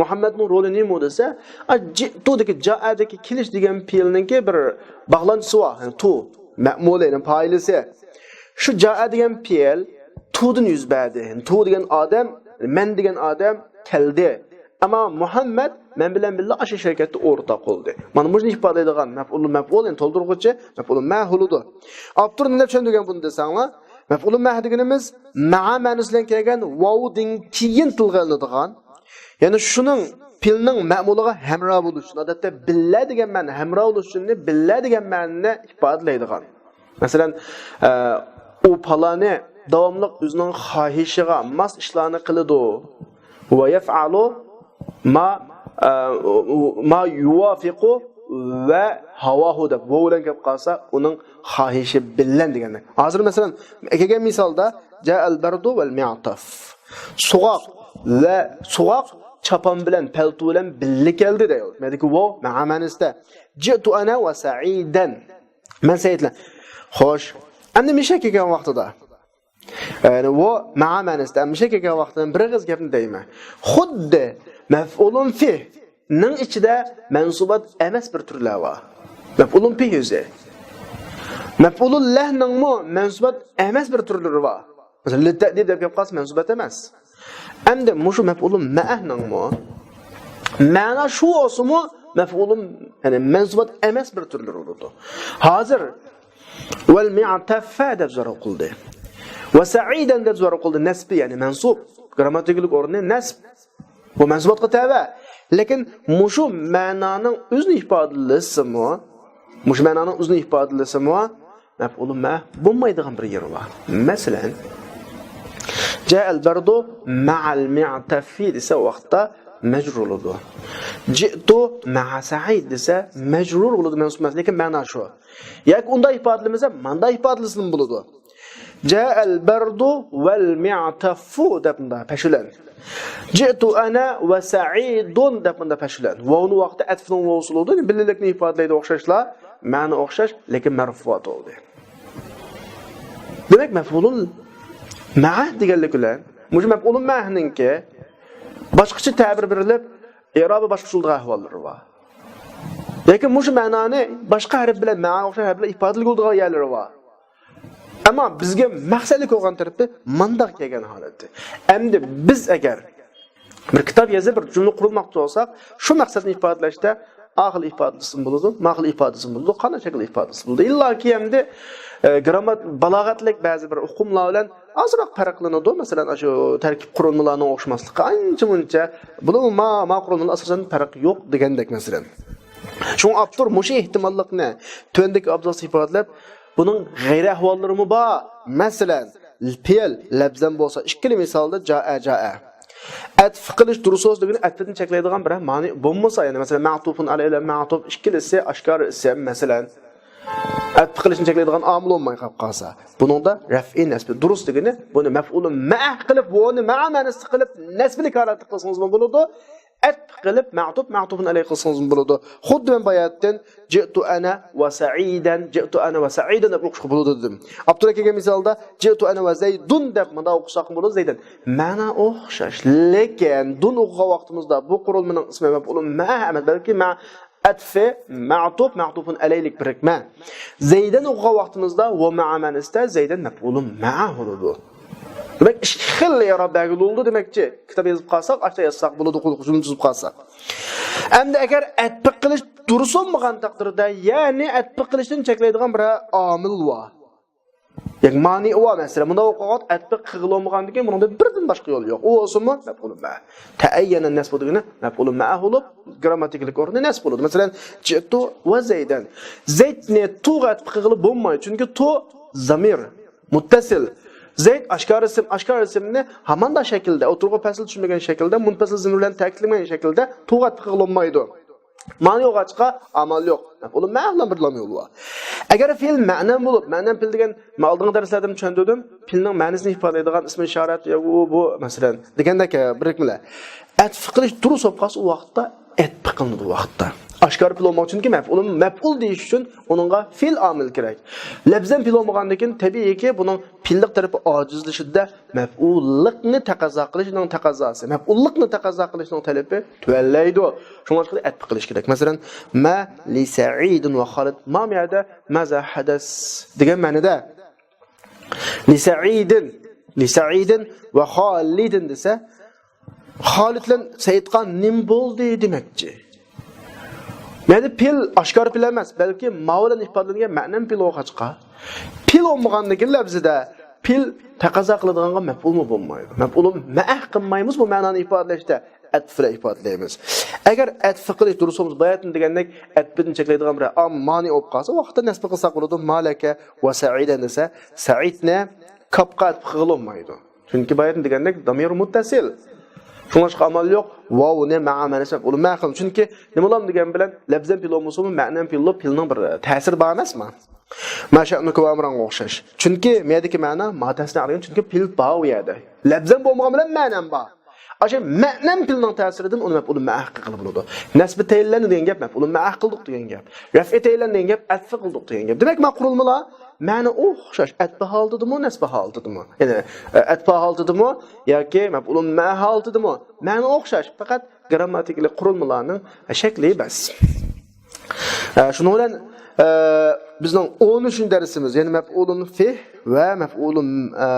مۇھەممەدنىڭ رولى نېمە دېسە، ئا، جىئتۇدىكى جائەدىكى كېلىش دېگەن پېئىلنىڭكى بىر باغلانچىسى بار. يەنى تو، مەمۇلى، يەنى پائىلىسى. شۇ جائە دېگەن پېئىل تودىن يۈز بەردى. يەنى تو دېگەن ئادەم، مەن دېگەن ئادەم كەلدى. ئەمما مۇھەممەد مەن بىلەن بىللە ئاشۇ شىركەتتە ئورتاق بولدى. مانا مۇشۇنى ئىپادىلەيدىغان مەپئۇلۇن مەپئۇل، يەنى تولدۇرغۇچى مەپئۇلۇن مەئەھ بولىدۇ. ئاپتور نېمە دەپ چۈشەندۈرگەن بۇنى دېسەڭلار، مەپئۇلۇن مەئەھ دېگىنىمىز مەئە مەنىسى بىلەن كەلگەن ۋاۋدىن كېيىن تىلغا ئېلىنىدىغان، يەنى شۇنىڭ پېئىلنىڭ مەمۇلىغا ھەمراھ بولۇش ئۈچۈن، ئادەتتە بىللە دېگەن مەنە، ھەمراھ بولۇش ئۈچۈن بىللە دېگەن مەنىنى ئىپادىلەيدىغان. مەسىلەن، ئە، ئۇ پالانى داۋاملىق ئۆزىنىڭ خاھىشىغا ماس ئىشلارنى قىلىدۇ. ۋە يەفئەلۇ ما، ئە، ما يۇۋافىقۇ ۋە ھاۋاھۇ دەپ ۋاۋ بىلەن كەپ قالسا، ئۇنىڭ خاھىشى بىلەن دېگەندەك. ھازىر مەسىلەن، كەلگەن مىسالدا جائەل بەردۇ ۋەل مىئتاف. سوغۇق ۋە سوغۇق چاپان بىلەن، پەلتو بىلەن بىللە كەلدى دەيدۇ. مەدىكى ۋاۋ مەئە مەنىسىدە. جىئتۇ ئەنە ۋە سەئىدەن. مەن سەئىدلەر. خوش. ئەمدى مىشە كەلگەن ۋاقتىدا. يەنى ئۇ مەئە مەنىسىدە مىشە كەلگەن ۋاقتىدا بىر ئېغىز گەپنى دەيمەن. خۇددى مەفئۇلۇن فىھنىڭ ئىچىدە مەنسۇبات ئەمەس بىر تۈرلەر بار. مەفئۇلۇن فىھ ئۆزى. مەفئۇلۇن لەھنىڭمۇ مەنسۇبات ئەمەس بىر تۈرلىرى بار. مەسىلەن، لىتتەئدىب دەپ كەپ قالسا مەنسۇبات ئەمەس. ئەمدى مۇشۇ مەپئۇلۇن مەئەھنىڭمۇ مەنا شۇ بولسىمۇ، مەپئۇلۇن، يەنى مەنسۇبات ئەمەس بىر تۈرلىرى بولىدۇ. ھازىر ۋەل مىئتەففە دەپ زۆرۈر قىلدى. ۋە سەئىدەن دەپ زۆرۈر قىلدى. نەسبى، يەنى مەنسۇب. گرامماتىكىلىق ئورنى نەسب. بۇ مەنسۇباتقا تەۋە. لېكىن مۇشۇ مەنانىڭ ئۆزىنى ئىپادىلىسىمۇ، مۇشۇ مەنانىڭ ئۆزىنى ئىپادىلىسىمۇ، مەپئۇلۇ مە بولمايدىغان بىر يېرى بار. مەسىلەن، جائەل بەردۇ مەئەل مىئتەففى دېسە، ۋاقىتتا مەجرۇر بولىدۇ. جىئتۇ مەئە سەئىد دېسە، مەجرۇر بولىدۇ، مەنسۇب ئەمەس، لېكىن مەنا شۇ. ياكى ئۇنداق ئىپادىلىمىسە، ماندا ئىپادىلىسىمۇ بولىدۇ. جائەل بەردۇ ۋەل مىئتەففۇ دەپ مۇندا پەشۇلەن. جىئتۇ ئەنە ۋە سەئىدۇن دەپ مۇندا پەشۇلەن. ۋاۋنىڭ ۋاقتىدا ئەتفنىڭ ۋاۋسى بولىدۇ، بىللىلىكنى ئىپادىلەيدۇ ئوخشاشلا، مەنا ئوخشاش، لېكىن مەرفۇئات بولدى. دېمەك، مەپئۇلۇل مەئە دېگەنلىك بىلەن مۇشۇ مەپئۇلۇل مەئەنىڭكى باشقىچە تەبىر بېرىلىپ، ئېرابى باشقىچە بولىدىغان ئەھۋاللىرى بار. ياكى مۇشۇ مەنانى باشقا ھەرپ بىلەن، مەئەگە ئوخشاش ھەرپ بىلەن ئىپادىلىگىلى بولىدىغان يەرلىرى بار. ئەمما بىزگە مەقسەتلىك بولغان تەرىپى مانداق كەلگەن ھالەتتە. ئەمدى بىز ئەگەر بىر كىتاب يېزىپ، بىر جۈملە قۇرۇلماقچى بولساق، شۇ مەقسەتنى ئىپادىلەشتە ئا خىل ئىپادىلىسىمۇ بولىدۇ، ما خىل ئىپادىلىسىمۇ بولىدۇ، قانداق شەكىلدە ئىپادىلىسىمۇ بولىدۇ. ئىللاكى ئەمدى، ئە، گراممات-، بالاغەتلىك بەزى بىر ئۇقۇملار بىلەن ئازراق پەرقلىنىدۇ. مەسىلەن، ئاشۇ تەركىب قۇرۇلمىلارنىڭ ئوخشىماسلىقى ئانچە-مۇنچە. بۇنىڭ ما، ما قۇرۇلمىلار ئاساسەن پەرق يوق دېگەندەك، مەسىلەن. شۇڭا ئاپتور مۇشۇ ئېھتىماللىقنى تۆۋەندىكى ئابزاستا ئىپادىلەپ، بۇنىڭ غەيرىي ئەھۋاللىرىمۇ بار. مەسىلەن، پېئىل، لەپزەن بولسا ئىككىلا مىسالدا جائە، جائە. ئەتف قىلىش دۇرۇس بولسا دېگىنى ئەتفنى چەكلەيدىغان بىرەر مانى بولمىسا، يەنى مەسىلەن، مەتۇپۇن ئەلەيھى بىلەن مەتۇپ ئىككىلىسى ئاشكارا ئىسىم، مەسىلەن. ئەتف قىلىشنى چەكلەيدىغان ئامىل بولماي قاپ قالسا، بۇنىڭدا رەفئى نەسبى دۇرۇس دېگىنى، بۇنى مەپئۇلۇن مەئە قىلىپ، بۇنى مەئە مەنىسى قىلىپ، نەسبىلىك ھالەتتە قىلسىڭىزمۇ بولىدۇ. ئەتف قىلىپ، مەتۇپ، مەتۇپۇن ئەلەيھى قىلسىڭىزمۇ بولىدۇ. خۇددى مەن باياتتىن جىئتۇ ئەنە ۋە سەئىدەن، جىئتۇ ئەنە ۋە سەئىدەن دەپ ئوقۇشقا بولىدۇ دېدىم. ئاپتور كەلگەن مىسالدا جىئتۇ ئەنە ۋە زەيدۇن دەپ مۇنداق ئوقۇساقمۇ بولىدۇ، زەيدەن. مەنا ئوخشاش. لېكىن دۇن ئوقۇغان ۋاقتىمىزدا بۇ قۇرۇلمىنىڭ ئىسمى مەپئۇلۇن مەئە ئەمەس، بەلكى مە ئەتفى مەتۇپ، مەتۇپۇن ئەلەيلىك بىرىكمە. زەيدەن ئوقۇغان ۋاقتىمىزدا ۋە مەئە مەنىسىدە زەيدەن مەپئۇلۇن مەئە بولىدۇ. دېمەك، ئىككى خىل ئېراب بەرگىلى بولىدۇ، دېمەكچى. كىتاب يېزىپ قالساق، ئاشتا يازساق بولىدۇ، قۇلۇق جۈملە تۈزۈپ قالساق. ئەمدى ئەگەر ئەتپىق قىلىش دۇرۇس بولمىغان تەقدىردە، يەنى ئەتپىق قىلىشتىن چەكلەيدىغان بىرەر ئامىل بار. ياكى مانىئى بار، مەسىلەن، مۇنداق بولۇپ قالغان، ئەتپىق قىلغىلى بولمىغاندىن كېيىن بۇنىڭدا بىردىن باشقا يول يوق. ئۇ بولسىمۇ مەپئۇلۇن مەئە. تەئەييەنە نەسبۇ دېگىنى مەپئۇلۇن مەئە بولۇپ، گرامماتىكىلىك ئورنى نەسب بولىدۇ. مەسىلەن، جىئتۇ ۋە زەيدەن. زەيدنى تۇغا ئەتپىق قىلغىلى بولمايدۇ، چۈنكى تۇ زامىر، مۇتتەسىل. زەيد ئاشكارا ئىسىم، ئاشكارا ئىسىمنى ھاماندا شەكىلدە، ئوتتۇرىغا پەسىل چۈشمىگەن شەكىلدە، مۇنپەسىل زىمىر بىلەن تەكىتلىمىگەن شەكىلدە تۇغا ئەتپىق قىلغىلى بولمايدۇ. مانى يوقاچقا ئامال يوق. مەپئۇلۇن مەئە بىلەن بىر لام يولى بار. ئەگەر پېئىل مەنەن بولۇپ، مەنەن پېئىل دېگەن، مەن ئالدىنقى دەرسلەردىمۇ چۈشەندۈردۈم. پېئىلنىڭ مەنىسىنى ئىپادىلەيدىغان ئىسمى ئىشارەت، يا ئۇ، بۇ، مەسىلەن، دېگەندەك، ئە، بىرىكمىلەر. ئەتف قىلىش دۇرۇس بولۇپ قالسا، ئۇ ۋاقىتتا ئەتف قىلىنىدۇ، ئۇ ۋاقىتتا. ئاشكارا پېئىل بولماق، چۈنكى مەپئۇلۇن، مەپئۇل دېيىش ئۈچۈن ئۇنىڭغا پېئىل ئامىل كېرەك. لەپزەن پېئىل بولمىغاندىن كېيىن، تەبىئىيكى، بۇنىڭ پېئىللىق تەرىپى ئاجىزلىشىدۇ-دە، مەپئۇللىقنى تەقەززا قىلىشنىڭ تەقەززاسى، مەپئۇللىقنى تەقەززا قىلىشنىڭ تەلىپى تۆۋەنلەيدۇ. شۇڭلاشقا ئەتپە قىلىش كېرەك. مەسىلەن، ما لىسەئىدىن ۋە خالىد. ما بۇ يەردە مازا ھەدەس دېگەن مەنىدە. لىسەئىدىن، لىسەئىدىن ۋە خالىدىن دېسە، خالىد بىلەن سەئىدقا نېمە بولدى دېمەكچى. يەنى پېئىل ئاشكارا پېئىل ئەمەس، بەلكى ما بىلەن ئىپادىلەنگەن مەنەن پېئىل بولغاچقا، پېئىل بولمىغاندىن كېيىن لەپزىدە پېئىل تەقەززا قىلىدىغانغا مەپئۇلمۇ بولمايدۇ. مەپئۇلۇن مەئە قىلمايمىز بۇ مەنانى ئىپادىلەشتە، ئەتف بىلەن ئىپادىلەيمىز. ئەگەر ئەتف قىلىش دۇرۇس بولمىسا، باياتىن دېگەندەك ئەتفىدىن چەكلەيدىغان بىر ئام مانى بولۇپ قالسا، ۋاقىتتا نەسب قىلساق بولىدۇ. مالەكە ۋە سەئىدەن دېسە، سەئىدنى كاپقا ئەتف قىلغىلى بولمايدۇ. چۈنكى باياتىن دېگەندەك دامىر مۇتتەسىل. شۇڭلاشقا ئامال يوق، ۋاۋنى مەئە مەنىسى مەپئۇلۇن مەئە قىلىمىز. چۈنكى نېمىلا دېگەن بىلەن لەپزەن پېئىل بولمىسىمۇ، مەنەن پېئىل بولۇپ، پېئىلنىڭ بىر تەسىرى بار ئەمەسمۇ؟ ما شەئنۇكە ۋە ئەمرانغا ئوخشاش. چۈنكى مەدىكى مەنا ما تەسنىيە دېگەن، چۈنكى پېئىل بار ئۇ يەردە. لەپزەن بولمىغان بىلەن مەنەن بار. ئاشۇ مەنەن پېئىلنىڭ تەسىرىدىن ئۇنى مەپئۇلۇن مەئە قىلغىلى بولىدۇ. نەسبى تەئيىنلەن دېگەن گەپ مەپئۇلۇن مەئە قىلدۇق دېگەن گەپ. رەفئى تەئيىنلەن دېگەن گەپ ئەتف قىلدۇق دېگەن گەپ. دېمەك، ما قۇرۇلمىلار مەنە ئوخشاش، ئەتف ھالىتىدىمۇ، نەسب ھالىتىدىمۇ؟ يەنى، ئە، ئەتف ھالىتىدىمۇ ياكى مەپئۇلۇن مەئە ھالىتىدىمۇ؟ مەنە ئوخشاش، پەقەت گرامماتىكىلىق قۇرۇلمىلارنىڭ شەكلى بەس. ئە، شۇنىڭ بىلەن، ئە، بىزنىڭ ئون ئۈچىنچى دەرسىمىز، يەنى مەپئۇلۇن فىھ ۋە مەپئۇلۇن، ئە،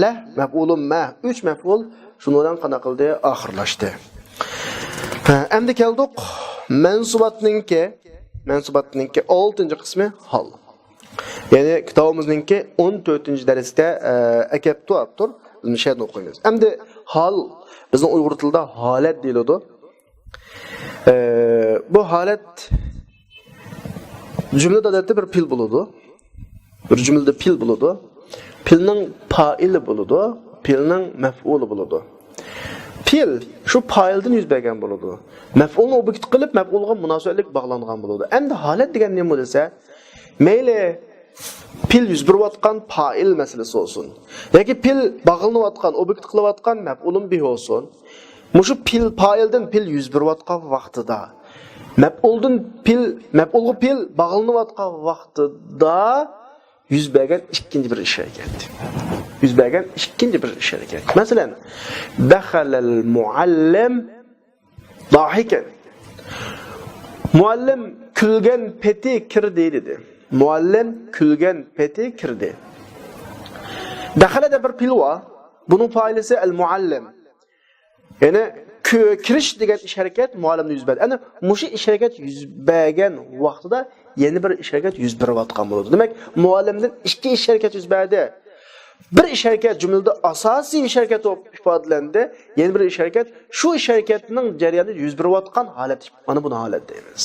لەھ، مەپئۇلۇن مەھ، ئۈچ مەپئۇل شۇنىڭ بىلەن قانداق قىلدى؟ ئاخىرلاشتى. ھە، ئەمدى كەلدۇق مەنسۇباتنىڭكى، مەنسۇباتنىڭكى ئالتىنچى قىسمى ھال. يەنى كىتابىمىزنىڭكى ئون تۆتىنچى دەرستە، ئە، ئەكەپتۇ ئاپتور. بىز شۇنى ئوقۇيمىز. ئەمدى ھال، بىزنىڭ ئۇيغۇر تىلىدا ھالەت دېيىلىدۇ. ئە، بۇ ھالەت جۈملىدە ئادەتتە بىر پېئىل بولىدۇ. بىر جۈملىدە پېئىل بولىدۇ. پېئىلنىڭ پائىلى بولىدۇ. پېئىلنىڭ مەپئۇلى بولىدۇ. پېئىل شۇ پائىلدىن يۈز بەرگەن بولىدۇ. مەپئۇلنى ئوبيېكت قىلىپ، مەپئۇلغا مۇناسىۋەتلىك باغلانغان بولىدۇ. ئەمدى ھالەت دېگەن نېمە دېسە، مەيلى پېئىل يۈز بېرىۋاتقان پائىل مەسىلىسى بولسۇن ياكى پېئىل باغلىنىۋاتقان، ئوبيېكت قىلىۋاتقان مەپئۇلۇن بىھ بولسۇن. مۇشۇ پېئىل، پائىلدىن پېئىل يۈز بېرىۋاتقان ۋاقتىدا، مەپئۇلدىن پېئىل، مەپئۇلغا پېئىل باغلىنىۋاتقان ۋاقتىدا يۈز بەرگەن ئىككىنچى بىر ئىش ھەرىكەت. يۈز بەرگەن ئىككىنچى بىر ئىش ھەرىكەت. مەسىلەن، دەخەلەل مۇئەللىم داھىكەن. مۇئەللىم كۈلگەن پېتى كىردى دېدى. مۇئەللىم كۈلگەن پېتى كىردى. دەخەلەدە بىر پېئىل بار. بۇنىڭ پائىلىسى ئەل مۇئەللىم. يەنى كۆ-، كىرىش دېگەن ئىش ھەرىكەت مۇئەللىمدە يۈز بەردى. ئەنە مۇشۇ ئىش ھەرىكەت يۈز بەرگەن ۋاقتىدا يەنە بىر ئىش ھەرىكەت يۈز بېرىۋاتقان بولىدۇ. دېمەك، مۇئەللىمدىن ئىككى ئىش ھەرىكەت يۈز بەردى. بىر ئىش ھەرىكەت جۈملىدە ئاساسىي ئىش ھەرىكەت بولۇپ ئىپادىلەندى. يەنە بىر ئىش ھەرىكەت شۇ ئىش ھەرىكەتنىڭ جەريانىدا يۈز بېرىۋاتقان ھالەت. مانا بۇنى ھالەت دەيمىز.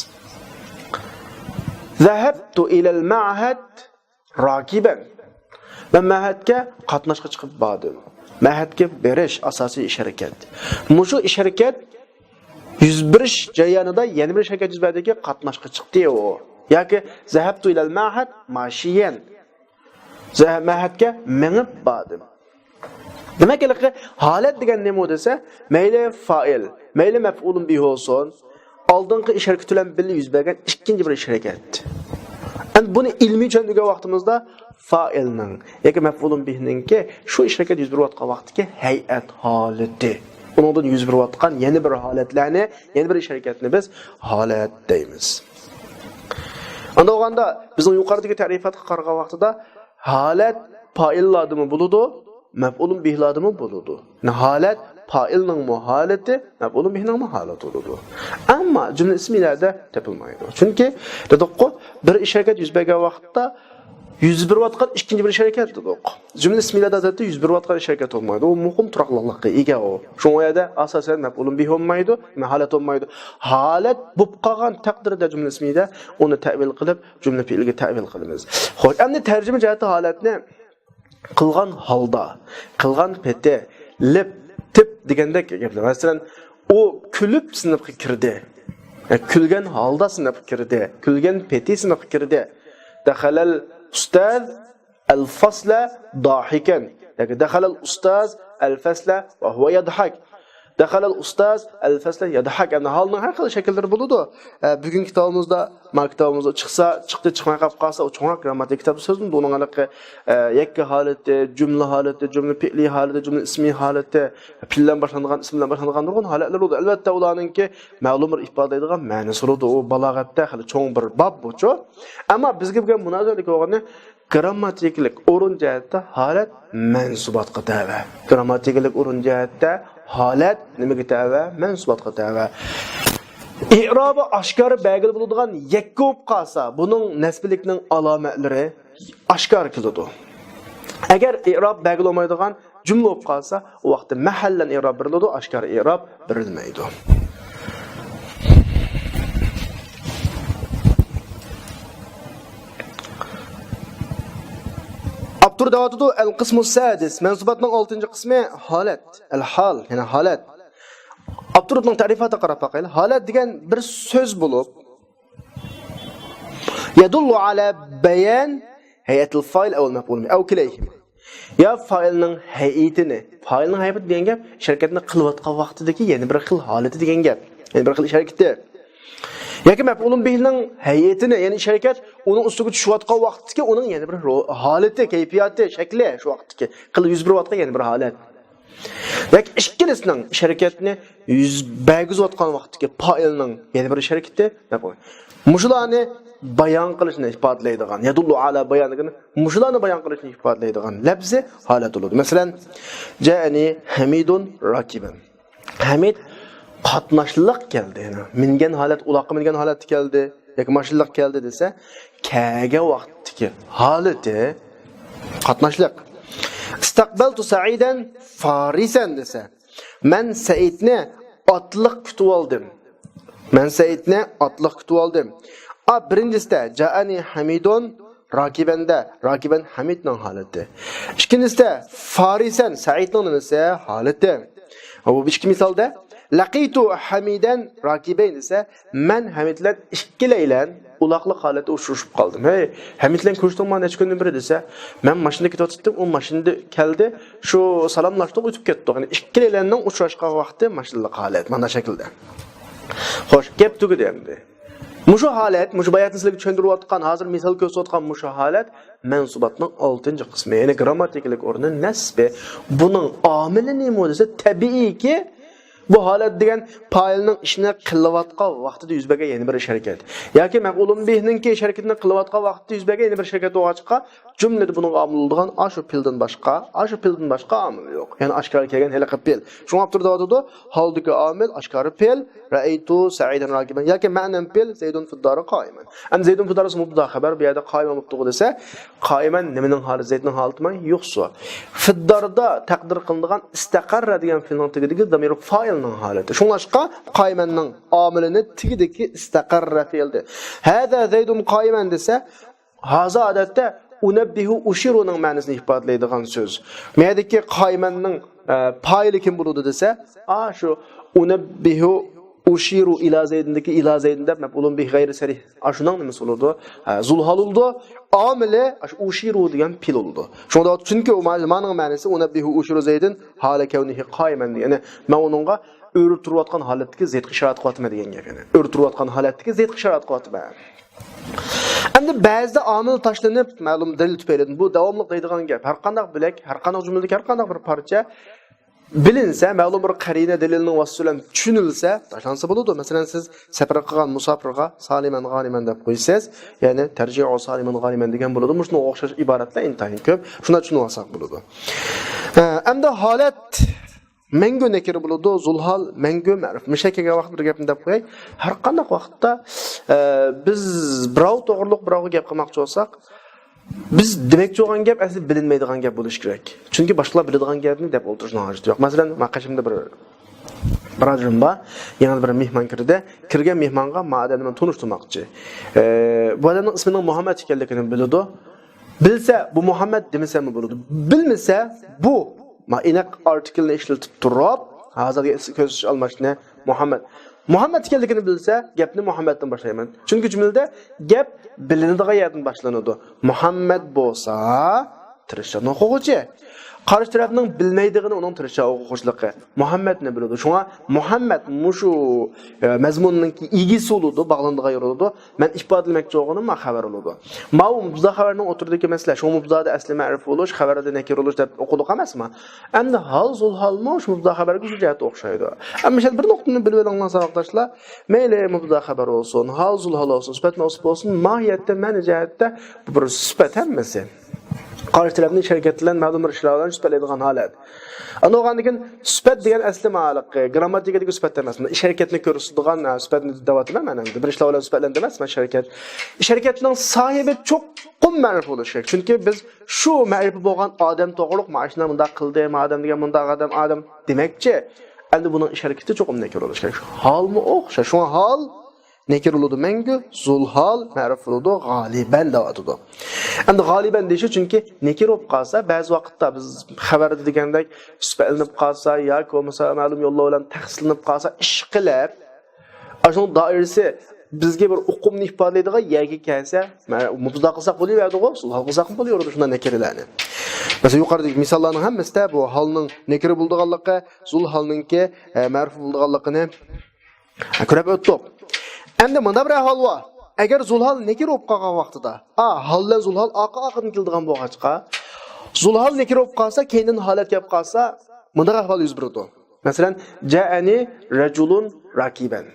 ذهبت إلى المعهد راكبا. مەن مەھەتكە قاتناشقا چىقىپ باردىم. مەھەتكە بېرىش ئاساسىي ئىش ھەرىكەت. مۇشۇ ئىش ھەرىكەت يۈز بېرىش جەريانىدا يەنە بىر ئىش ھەرىكەت يۈز بەردىكى قاتناشقا چىقتى ئۇ. ياكى ذهبت إلى المعهد ماشيا. زە-، مەھەتكە مېڭىپ باردىم. دېمەك، ھېلىقى ھالەت دېگەن نېمە دېسە، مەيلى فائىل، مەيلى مەپئۇلۇن بىھ بولسۇن، ئالدىنقى ئىش ھەرىكىتى بىلەن بىللە يۈز بەرگەن ئىككىنچى بىر ئىش ھەرىكەت. ئەمدى بۇنى ئىلمىي چۈشەندۈرگەن ۋاقتىمىزدا فائىلنىڭ ياكى مەپئۇلۇن بىھنىڭكى شۇ ئىش ھەرىكەت يۈز بېرىۋاتقان ۋاقتىدىكى ھەيئەت ھالىتى. ئۇنىڭدىن يۈز بېرىۋاتقان يەنە بىر ھالەتلەرنى، يەنە بىر ئىش ھەرىكەتنى بىز ھالەت دەيمىز. ئانداق بولغاندا، بىزنىڭ يۇقىرىدىكى تەرىپاتقا قارىغان ۋاقتىدا، ھالەت پائىللاردىمۇ بولىدۇ، مەپئۇلۇن بىھلاردىمۇ بولىدۇ. يەنى ھالەت پائىلنىڭمۇ ھالىتى، مەپئۇلۇن بىھنىڭمۇ ھالىتى بولىدۇ. ئەمما جۈملە ئىسمىيلەردە تېپىلمايدۇ. چۈنكى، دېدۇققۇ، بىر ئىش ھەرىكەت يۈز بەرگەن ۋاقىتتا يۈز بېرىۋاتقان ئىككىنچى بىر ئىش ھەرىكەت دېدۇق. جۈملە ئىسمىيلەردە ئادەتتە يۈز بېرىۋاتقان ئىش ھەرىكەت بولمايدۇ. ئۇ مۇقىم تۇراقلىقلىققا ئىگە ئۇ. شۇڭا ئۇ يەردە ئاساسەن مەپئۇلۇن بىھ بولمايدۇ، ھالەت بولمايدۇ. ھالەت بولۇپ قالغان تەقدىردە جۈملە ئىسمىيدە ئۇنى تەۋىل قىلىپ، جۈملە پېئىلگە تەۋىل قىلىمىز. خوش، ئەمدى تەرجىمە جەھەتتە ھالەتنى قىلغان ھالدا، قىلغان پېتى، لىپ، تىپ دېگەندەك گەپلەر. مەسىلەن، ئۇ كۈلۈپ سىنىپقا كىردى. يا، كۈلگەن ھالدا سىنىپقا كىردى. كۈلگەن پېتى سىنىپقا كىردى. دەخەلەل ئۇستاز ئەل فەسلە داھىكەن. ياكى دەخەلەل ئۇستاز ئەل فەسلە ۋە ھۇۋە يەدھەك. دەخەلەل ئۇستاز ئەل فەسلە يەدھەك. ئەمدى ھالنىڭ ھەر خىل شەكىللىرى بولىدۇ. ئە، بۈگۈن كىتابىمىزدا، ما كىتابىمىزدا چىقسا، چىقتى، چىقماي قاپ قالسا، ئۇ چوڭراق گرامماتىكا كىتابتا سۆزلىنىدۇ. ئۇنىڭ ھېلىقى، ئە، يەككە ھالىتى، جۈملە ھالىتى، جۈملە پېئلى ھالىتى، جۈملە ئىسمىي ھالىتى، پېئىل بىلەن باشلانغان، ئىسىم بىلەن باشلانغان نۇرغۇن ھالەتلەر بولىدۇ. ئەلۋەتتە، ئۇلارنىڭكى مەلۇم بىر ئىپادىلەيدىغان مەنىسى بولىدۇ. ئۇ بالاغەتتە خېلى چوڭ بىر باب بۇچۇ. ئەمما بىزگە بۈگۈن مۇناسىۋەتلىك بولغىنى گرامماتىكىلىق ئورۇن جەھەتتە ھالەت مەنسۇباتقا تەۋە. گرامماتىكىلىق ئورۇن جەھەتتە ھالەت نېمىگە تەۋە؟ مەنسۇباتقا تەۋە. ئېئرابى ئاشكارا بەلگىلى بولىدىغان يەككە بولۇپ قالسا، بۇنىڭ نەسبىلىكنىڭ ئالامەتلىرى ئاشكارا كېلىدۇ. ئەگەر ئېئراب بەلگىلى بولمايدىغان جۈملە بولۇپ قالسا، ئۇ ۋاقىتتا مەھەللەن ئېئراب بېرىلىدۇ، ئاشكارا ئېئراب بېرىلمەيدۇ. ئاپتور دەۋاتىدۇ، ئەل قىسمۇ سادىس، مەنسۇباتنىڭ ئالتىنچى قىسمى ھالەت، ئەل ھال، يەنى ھالەت. ئاپتورنىڭ تەرىپاتىغا قاراپ باقايلى. ھالەت دېگەن بىر سۆز بولۇپ، يەدۇللۇ ئەلا بەيان ھەيئەتىل فائىل ئەۋ مەفئۇل ئەۋ كىلەيھىما. يا فائىلنىڭ ھەيئىتىنى، فائىلنىڭ ھەيئىتى دېگەن گەپ ئىش ھەرىكەتنى قىلىۋاتقان ۋاقتىدىكى يەنە بىر خىل ھالىتى دېگەن گەپ. يەنە بىر خىل ئىش ھەرىكىتى. ياكى مەپئۇلۇن بىھنىڭ ھەيئىتىنى، يەنى ئىش ھەرىكەت ئۇنىڭ ئۈستىگە چۈشۈۋاتقان ۋاقتىدىكى ئۇنىڭ يەنە بىر رو-، ھالىتى، كەيپىياتى، شەكلى، شۇ ۋاقىتتىكى قىل-، يۈز بېرىۋاتقان يەنە بىر ھالەت. ياكى ئىككىلىسىنىڭ ئىش ھەرىكەتنى يۈز بەرگۈزۈۋاتقان ۋاقىتتىكى پائىلنىڭ يەنە بىر ئىش ھەرىكىتى دەپ قويۇڭ. مۇشۇلارنى بايان قىلىشنى ئىپادىلەيدىغان، يەدۇللۇ ئەلا بەيان دېگىنى مۇشۇلارنى بايان قىلىشنى ئىپادىلەيدىغان لەپزى ھالەت بولىدۇ. مەسىلەن، جائەنى ھەمىدۇن راكىبەن. ھەمىد قاتناشلىق كەلدى. يەنى مىنگەن ھالەت، ئۇلاققا مىنگەن ھالەتتە كەلدى ياكى ماشىنىلىق كەلدى دېسە، كەلگەن ۋاقىتتىكى ھالىتى قاتناشلىق. استقبلت سعيدا فارسا دېسە، مەن سەئىدنى ئاتلىق كۈتۈۋالدىم. مەن سەئىدنى ئاتلىق كۈتۈۋالدىم. ئا، بىرىنچىسىدە جائەنى ھەمىدۇن راكىبەندە، راكىبەن ھەمىدنىڭ ھالىتى. ئىككىنچىسىدە فارىسەن، سەئىدنىڭ نېمىسى؟ ھالىتى. بۇ ئىككى مىسالدا لەقىتۇ ھەمىدەن راكىبەين دېسە، مەن ھەمىد بىلەن ئىككىلەيلەن ئۇلاقلىق ھالەتتە ئۇچرىشىپ قالدىم. ھەي، ھەمىد بىلەن كۆرۈشتۈڭمۇ نەچچە كۈندىن بېرى دېسە، مەن ماشىنىدا كېتىۋاتاتتىم، ئۇ ماشىنىدا كەلدى، شۇ سالاملاشتۇق، ئۆتۈپ كەتتۇق. يەنى ئىككىلەيلەننىڭ ئۇچراشقان ۋاقتى ماشىنىلىق ھالەت، مانا شەكىلدە. خوش، گەپ تۈگىدى ئەمدى. مۇشۇ ھالەت، مۇشۇ باياتىن سىلەرگە چۈشەندۈرۈۋاتقان، ھازىر مىسال كۆرسىتىۋاتقان مۇشۇ ھالەت مەنسۇباتنىڭ ئالتىنچى قىسمى، يەنى گرامماتىكىلىك ئورنى نەسبى. بۇنىڭ ئامىلى نېمە دېسە، تەبىئىيكى، بۇ ھالەت دېگەن پائىلنىڭ ئىشىنى قىلىۋاتقان ۋاقتىدا يۈز بەرگەن يەنە بىر ئىش ھەرىكەت. ياكى مەپئۇلۇن بىھنىڭكى ئىش ھەرىكىتىنى قىلىۋاتقان ۋاقتىدا يۈز بەرگەن يەنە بىر ئىش ھەرىكەت بولغاچقا، جۈملىدە بۇنىڭغا ئامىل بولىدىغان ئاشۇ پېئىلدىن باشقا، ئاشۇ پېئىلدىن باشقا ئامىل يوق. يەنى ئاشكارا كەلگەن ھېلىقى پېئىل. شۇڭا ئاپتور دەۋاتىدۇ، ھالدىكى ئامىل ئاشكارا پېئىل، رەئەيتۇ سەئىدەن راكىبەن ياكى مەنەن پېئىل، زەيدۇن فىددارى قائىمەن. ئەمدى زەيدۇن فىددارى مۇبتەدا خەۋەر، بۇ يەردە قائىمەن بولۇپتۇغۇ دېسە، قائىمەن نېمىنىڭ ھالى؟ زەيدنىڭ ھالىتىمۇ؟ يوق سۇ. فىدداردا تەقدىر قىلىنىدىغان ئىستەقەررە دېگەن پېئىلنىڭ تېگىدىكى زامىرۇ فائىلنىڭ ھالىتى. شۇڭلاشقا قائىمەننىڭ ئامىلىنى تېگىدىكى ئىستەقەررە پېئىلدە. ھازا زەيدۇن قائىمەن دېسە، ھازا ئادەتتە ئۇنەببىھۇ ئۇشىرۇنىڭ مەنىسىنى ئىپادىلەيدىغان سۆز. مەيەدىكى قائىمەننىڭ، ئە، پائىلى كىم بولىدۇ دېسە، ئا، شۇ ئۇنەببىھۇ ئۇشىرۇ ئىلا زەيدىندىكى ئىلا زەيدىن دەپ مەپئۇلۇن بىھ غەيرى سەرىھ. ئاشۇنىڭ نېمىسى بولىدۇ؟ ھە، زۇلھال بولىدۇ. ئامىلى ئاشۇ ئۇشىرۇ دېگەن پېئىل بولىدۇ. شۇڭا چۈنكى ئۇ ما-، مانىڭ مەنىسى ئۇنەببىھۇ ئۇشىرۇ زەيدىن ھالە كەۋنىھى قائىمەن دېگەن. يەنى مەن ئۇنىڭغا ئۆرە تۇرۇۋاتقان ھالەتتىكى زەيدقا ئىشارە قىلىۋاتىمەن دېگەن گەپ يەنى. ئۆرە تۇرۇۋاتقان ھالەتتىكى زەيدقا ئىشارە قىلىۋاتىمەن. ئەمدى بەزىدە ئامىل تاشلىنىپ، مەلۇم دەلىل تۈپەيلىدىن بۇ داۋاملىق دەيدىغان گەپ. ھەر قانداق بۆلەك، ھەر قانداق جۈملىدىكى ھەر قانداق بىر پارچە بىلىنسە، مەلۇم بىر قەرىنە دەلىلنىڭ ۋاسىتىسى بىلەن چۈشىنىلسە، تاشلانسا بولىدۇ. مەسىلەن، سىز سەپەر قىلغان مۇساپىرغا سالىمەن غانىمەن دەپ قويىسىز، يەنى تەرجىئۇ سالىمەن غانىمەن دېگەن بولىدۇ. مۇشۇنىڭغا ئوخشاش ئىبارەتلەر ئىنتايىن كۆپ. شۇنى چۈشىنىۋالساق بولىدۇ. ھە، ئەمدى ھالەت مەڭگۈ نەكىرە بولىدۇ، زۇلھال مەڭگۈ مەرۇپ. مۇشۇ كەلگەن ۋاقىت بىر گەپنى دەپ قوياي. ھەر قانداق ۋاقىتتا، ئە، بىز بىراۋ توغرۇلۇق بىراۋغا گەپ قىلماقچى بولساق، بىز دېمەكچى بولغان گەپ ئەسلى بىلىنمەيدىغان گەپ بولۇشى كېرەك. چۈنكى باشقىلار بىلىدىغان گەپنى دەپ ئولتۇرۇشنىڭ ھاجىتى يوق. مەسىلەن، مانا قېشىمدا بىر بۇرادىرىم بار. يېڭى بىر مېھمان كىردى. كىرگەن مېھمانغا ما ئادەمنى مەن تونۇشتۇرماقچى. ئە، بۇ ئادەمنىڭ ئىسمىنىڭ مۇھەممەد ئىكەنلىكىنى بىلىدۇ. بىلسە، بۇ مۇھەممەد دېمىسەممۇ بولىدۇ. بىلمىسە، بۇ، ما، ئېنىق ئارتىكىلنى ئىشلىتىپ تۇرۇپ، ھازىرقى كۆرسىتىش ئالماشنى، مۇھەممەد. مۇھەممەد ئىكەنلىكىنى بىلسە، گەپنى مۇھەممەدتىن باشلايمەن. چۈنكى جۈملىدە گەپ بىلىنىدىغان يەردىن باشلىنىدۇ. مۇھەممەد بولسا، تىرىشچان ئوقۇغۇچى. قارشى تەرەپنىڭ بىلمەيدىغىنى ئۇنىڭ تىرىشچان ئوقۇغۇچىلىقى. مۇھەممەدنى بىلىدۇ. شۇڭا مۇھەممەد مۇشۇ، ئە، مەزمۇننىڭكى ئىگىسى بولىدۇ، باغلىنىدىغان يېرى بولىدۇ. مەن ئىپادىلىمەكچى بولغىنىم ما خەۋەر بولىدۇ. ماۋۇ مۇبتەدا خەۋەرنىڭ ئوتتۇرىدىكى مەسىلە، شۇ مۇبتەدادا ئەسلى مەرۇپ بولۇش، خەۋەردە نەكىر بولۇش دەپ ئوقۇدۇق ئەمەسمۇ؟ ئەمدى ھال زۇلھالمۇ شۇ مۇبتەدا خەۋەرگە شۇ جەھەتتە ئوخشايدۇ. ئەمما شۇ بىر نۇقتىنى بىلىۋېلىڭلار ساۋاقداشلار. مەيلى مۇبتەدا خەۋەر بولسۇن، ھال زۇلھال بولسۇن، سۈپەت مەۋسۇپ بولسۇن، ماھىيەتتە، مەنە جەھەتتە بۇ بىر سۈپەت ھەممىسى. قارشى تەرەپنى شەركەت بىلەن مەلۇم بىر ئىشلار بىلەن سۈپەتلەيدىغان ھالەت. ئاندىن بولغاندىن كېيىن سۈپەت دېگەن ئەسلى مانا ھېلىقى گرامماتىكىدىكى سۈپەت ئەمەس. ئىش ھەرىكەتنى كۆرسىتىدىغان، ھە، سۈپەتنى دەۋاتىمەن مەن ئەمدى. بىر ئىشلار بىلەن سۈپەتلەندى ئەمەس، مەن شەركەت. ئىش ھەرىكەتنىڭ ساھىبى چوقۇم مەرىپ بولۇشى كېرەك. چۈنكى بىز شۇ مەرىپ بولغان ئادەم توغرۇلۇق، ما ئاشۇنداق مۇنداق قىلدى، ما ئادەم دېگەن مۇنداق ئادەم، ئادەم دېمەكچى. ئەمدى بۇنىڭ ئىش ھەرىكىتى چوقۇم نەكىر بولۇشى كېرەك. ھالمۇ ئوخشاش. شۇڭا ھال نەكىر بولىدۇ مەڭگۈ، زۇلھال مەرۇپ بولىدۇ غالىبەن دەۋاتىدۇ. ئەمدى غالىبەن دېيىشى، چۈنكى نەكىر بولۇپ قالسا، بەزى ۋاقىتتا بىز خەۋەردە دېگەندەك سۈپەتلىنىپ قالسا ياكى بولمىسا مەلۇم يوللار بىلەن تەخسىسلىنىپ قالسا، ئىشقىلىپ، ئاشۇنىڭ دائىرىسى بىزگە بىر ئۇقۇمنى ئىپادىلەيدىغان يەرگە كەلسە، مە-، مۇبتەدا قىلساق بولۇۋېرىدىغۇ، زۇلھال قىلساقمۇ بولۇۋېرىدۇ شۇنداق نەكىرىلەرنى. مەسىلەن، يۇقىرىدىكى مىساللارنىڭ ھەممىسىدە بۇ ھالنىڭ نەكىر بولىدىغانلىقى، زۇلھالنىڭكى، ئە، مەرۇپ بولىدىغانلىقىنى كۆرۈپ ئۆتتۇق. ئەمدى مۇنداق بىر ئەھۋال بار. ئەگەر زۇلھال نەكىر بولۇپ قالغان ۋاقتىدا، ئا، ھال بىلەن زۇلھال ئارقا-ئارقىدىن كېلىدىغان بولغاچقا، زۇلھال نەكىر بولۇپ قالسا، كەينىدىن ھالەت كەپ قالسا، مۇنداق ئەھۋال يۈز بېرىدۇ. مەسىلەن، جائەنى رەجۇلۇن راكىبەن.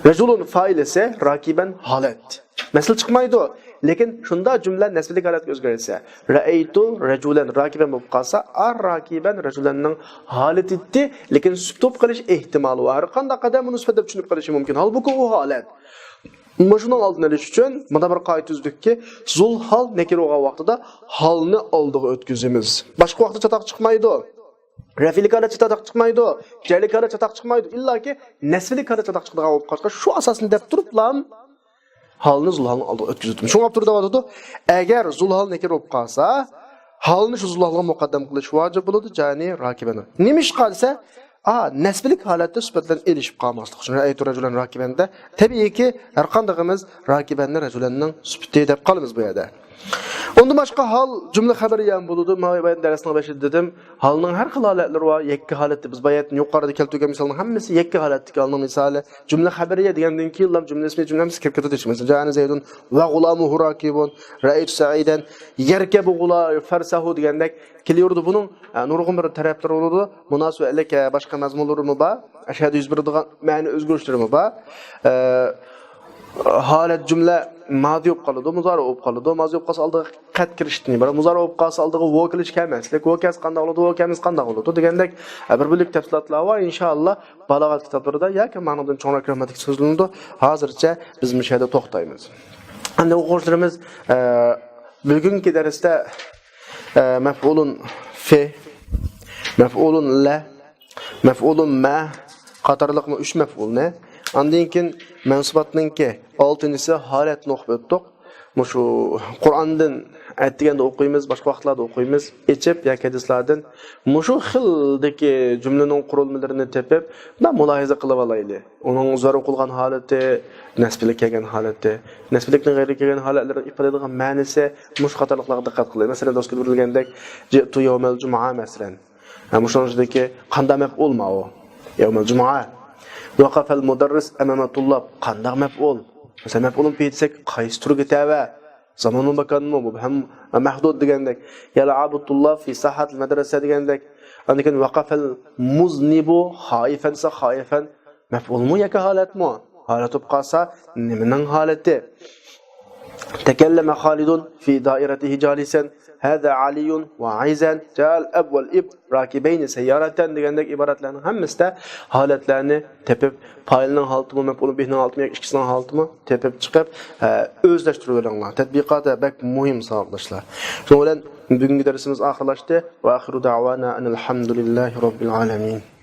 رەجۇلۇن فائىلىسى، راكىبەن ھالەت. مەسىلە چىقمايدۇ. لېكىن شۇنداق جۈملە نەسبىلىك ھالەتكە ئۆزگەرسە، رەئەيتۇ رەجۇلەن راكىبەن بولۇپ قالسا، ئار راكىبەن رەجۇلەننىڭ ھالىتى ئىدى، لېكىن سۈپىتى بولۇپ قېلىش ئېھتىمالى بار. ھەر قانداق ئادەم بۇنى سۈپەت دەپ چۈشىنىپ قېلىشى مۇمكىن. ھالبۇكى ئۇ ھالەت. مۇشۇنىڭ ئالدىنى ئېلىش ئۈچۈن مۇنداق بىر قائىدە تۈزدۇقكى، زۇل ھال نەكىر بولغان ۋاقتىدا ھالنى ئالدىغا ئۆتكۈزىمىز. باشقا ۋاقىتتا چاتاق چىقمايدۇ. رەفئىلىك ھالەت چاتاق چىقمايدۇ. جەرلىك ھالەت چاتاق چىقمايدۇ. ئىللاكى نەسبىلىك ھالەت چاتاق چىقىدىغان بولۇپ قالغاچقا، شۇ ئاساسنى دەپ تۇرۇپلا ھالنى زۇل ھالنىڭ ئالدىغا ئۆتكۈزۈۋېتىمىز. شۇڭا ئاپتور دەۋاتىدۇ، ئەگەر زۇل ھال نەكىر بولۇپ قالسا، ھالنى شۇ زۇل ھالغا مۇقەددەم قىلىش ۋاجىپ بولىدۇ، جانى راكىبەن. نېمىشقا دېسە، ئا، نەسبىلىك ھالەتتە سۈپەت بىلەن ئېلىشىپ قالماسلىق ئۈچۈن، رەئەيتۇ رەجۇلەن راكىبەندە، تەبىئىيكى، ھەر قاندىقىمىز راكىبەننى رەجۇلەننىڭ سۈپىتى دەپ قالىمىز بۇ يەردە. ئۇندىن باشقا ھال جۈملە خەبىرىيە ھەم بولىدۇ. مانا بايان دەرسنىڭ بېشىدا دېدىم، ھالنىڭ ھەر خىل ھالەتلىرى بار. يەككە ھالەتتە بىز بايان يۇقىرىدا كەلتۈرگەن مىسالنىڭ ھەممىسى يەككە ھالەتتىكى ھالنىڭ مىسالى. جۈملە خەبىرىيە دېگەندىن كېيىنلا جۈملە ئىسمى جۈملە ھەممىسى كىرىپ كېتىدۇ. مەسىلەن، جاءەنى زەيدۇن ۋە غۇلامۇھۇ راكىبۇن، رەئەيتۇ سەئىدەن يەركەبۇ غۇلا-، فەرسەھۇ دېگەندەك كېلىۋېرىدۇ. بۇنىڭ، ئە، نۇرغۇن بىر تەرەپلىرى بولىدۇ. مۇناسىۋەتلىك، ئە، باشقا مەزمۇنلىرىمۇ بار. ئەشۇ يەردە يۈز بېرىدىغان مەنە ئۆزگىرىشلىرىمۇ بار. ئە، ھالەت جۈملە مازى بولۇپ قالىدۇ، مۇزارى بولۇپ قالىدۇ. مازى بولۇپ قالسا ئالدىغا قەد كىرىشتىن ئىبارەت. مۇزارى بولۇپ قالسا ئالدىغا ۋو كېلىش كەلمەسلىك. ۋو كەلسە قانداق بولىدۇ، ۋو كەلمىسە قانداق بولىدۇ دېگەندەك، ئە، بىر بۆلەك تەپسىلاتلار بار. ئىنشائاللا، بالاغەت كىتابلىرىدا ياكى مانىڭدىن چوڭراق گىرامماتىكا سۆزلىنىدۇ. ھازىرچە بىز مۇشۇ يەردە توختايمىز. ئەمدى ئوقۇغۇچىلىرىمىز، ئە، بۈگۈنكى دەرستە، ئە، مەفئۇلۇن فى، مەفئۇلۇن لە، مەفئۇلۇن مە قاتارلىق ئۈچ مەفئۇلنى، ئاندىن كېيىن مەنسۇباتنىڭكى ئالتىنچىسى ھالەتنى ئوقۇپ ئۆتتۇق. مۇشۇ قۇرئاندىن ئەتىگەندە ئوقۇيمىز، باشقا ۋاقىتلاردا ئوقۇيمىز، ئېچىپ ياكى ھەدىسلاردىن مۇشۇ خىلدىكى جۈملىنىڭ قۇرۇلمىلىرىنى تېپىپ، مۇنداق مۇلاھىزە قىلىۋالايلى. ئۇنىڭ زەرب قىلغان ھالىتى، نەسبىلىك كەلگەن ھالىتى، نەسبىلىكنىڭ غەيرىي كەلگەن ھالەتلىرىنى ئىپادىلەيدىغان مەنىسى، مۇشۇ قاتارلىقلارغا دىققەت قىلىڭ. مەسىلەن، دوسكىدا بېرىلگەندەك، جىئتۇ يەۋمەل جۇمۇئە، مەسىلەن. ھە، مۇشۇنىڭ ئىچىدىكى قانداق مەپئۇل ماۋۇ؟ يەۋمەل جۇمۇئە. ۋەقەفەل مۇدەررىس ئەمەمە تۇللاب. قانداق مەپئۇل؟ مەسىلەن، مەپئۇلۇن فى دېسەك، قايسى تۈرگە تەۋە؟ زامانۇن ماكانمۇ، مۇبھەم، مەھدۇد دېگەندەك. يەلئەبۇ تۇللاب فى ساھەتىل مەدرەسە دېگەندەك. ئاندىن كېيىن ۋەقەفەل مۇزنىبۇ خائىفەن دېسە، خائىفەن مەپئۇلمۇ ياكى ھالەتمۇ؟ ھالەت بولۇپ قالسا، نېمىنىڭ ھالىتى؟ تەكەللەمە خالىدۇن فى دائىرەتىھى جالىسەن، ھەزا ئەلىيۇن ۋە ئەيزەن، جەئەل ئەب ۋەل ئىب راكىبەينى سەييارەتەن دېگەندەك ئىبارەتلەرنىڭ ھەممىسىدە ھالەتلەرنى تېپىپ، پائىلنىڭ ھالىتىمۇ، مەپئۇلۇن بىھنىڭ ھالىتىمۇ ياكى ئىككىسىنىڭ ھالىتىمۇ تېپىپ چىقىپ، ئە، ئۆزلەشتۈرۈۋېلىڭلار. تەتبىقات بەك مۇھىم، ساۋاقداشلار. شۇنىڭ بىلەن بۈگۈنكى دەرسىمىز ئاخىرلاشتى. وآخر دعوانا أن الحمد لله رب العالمين.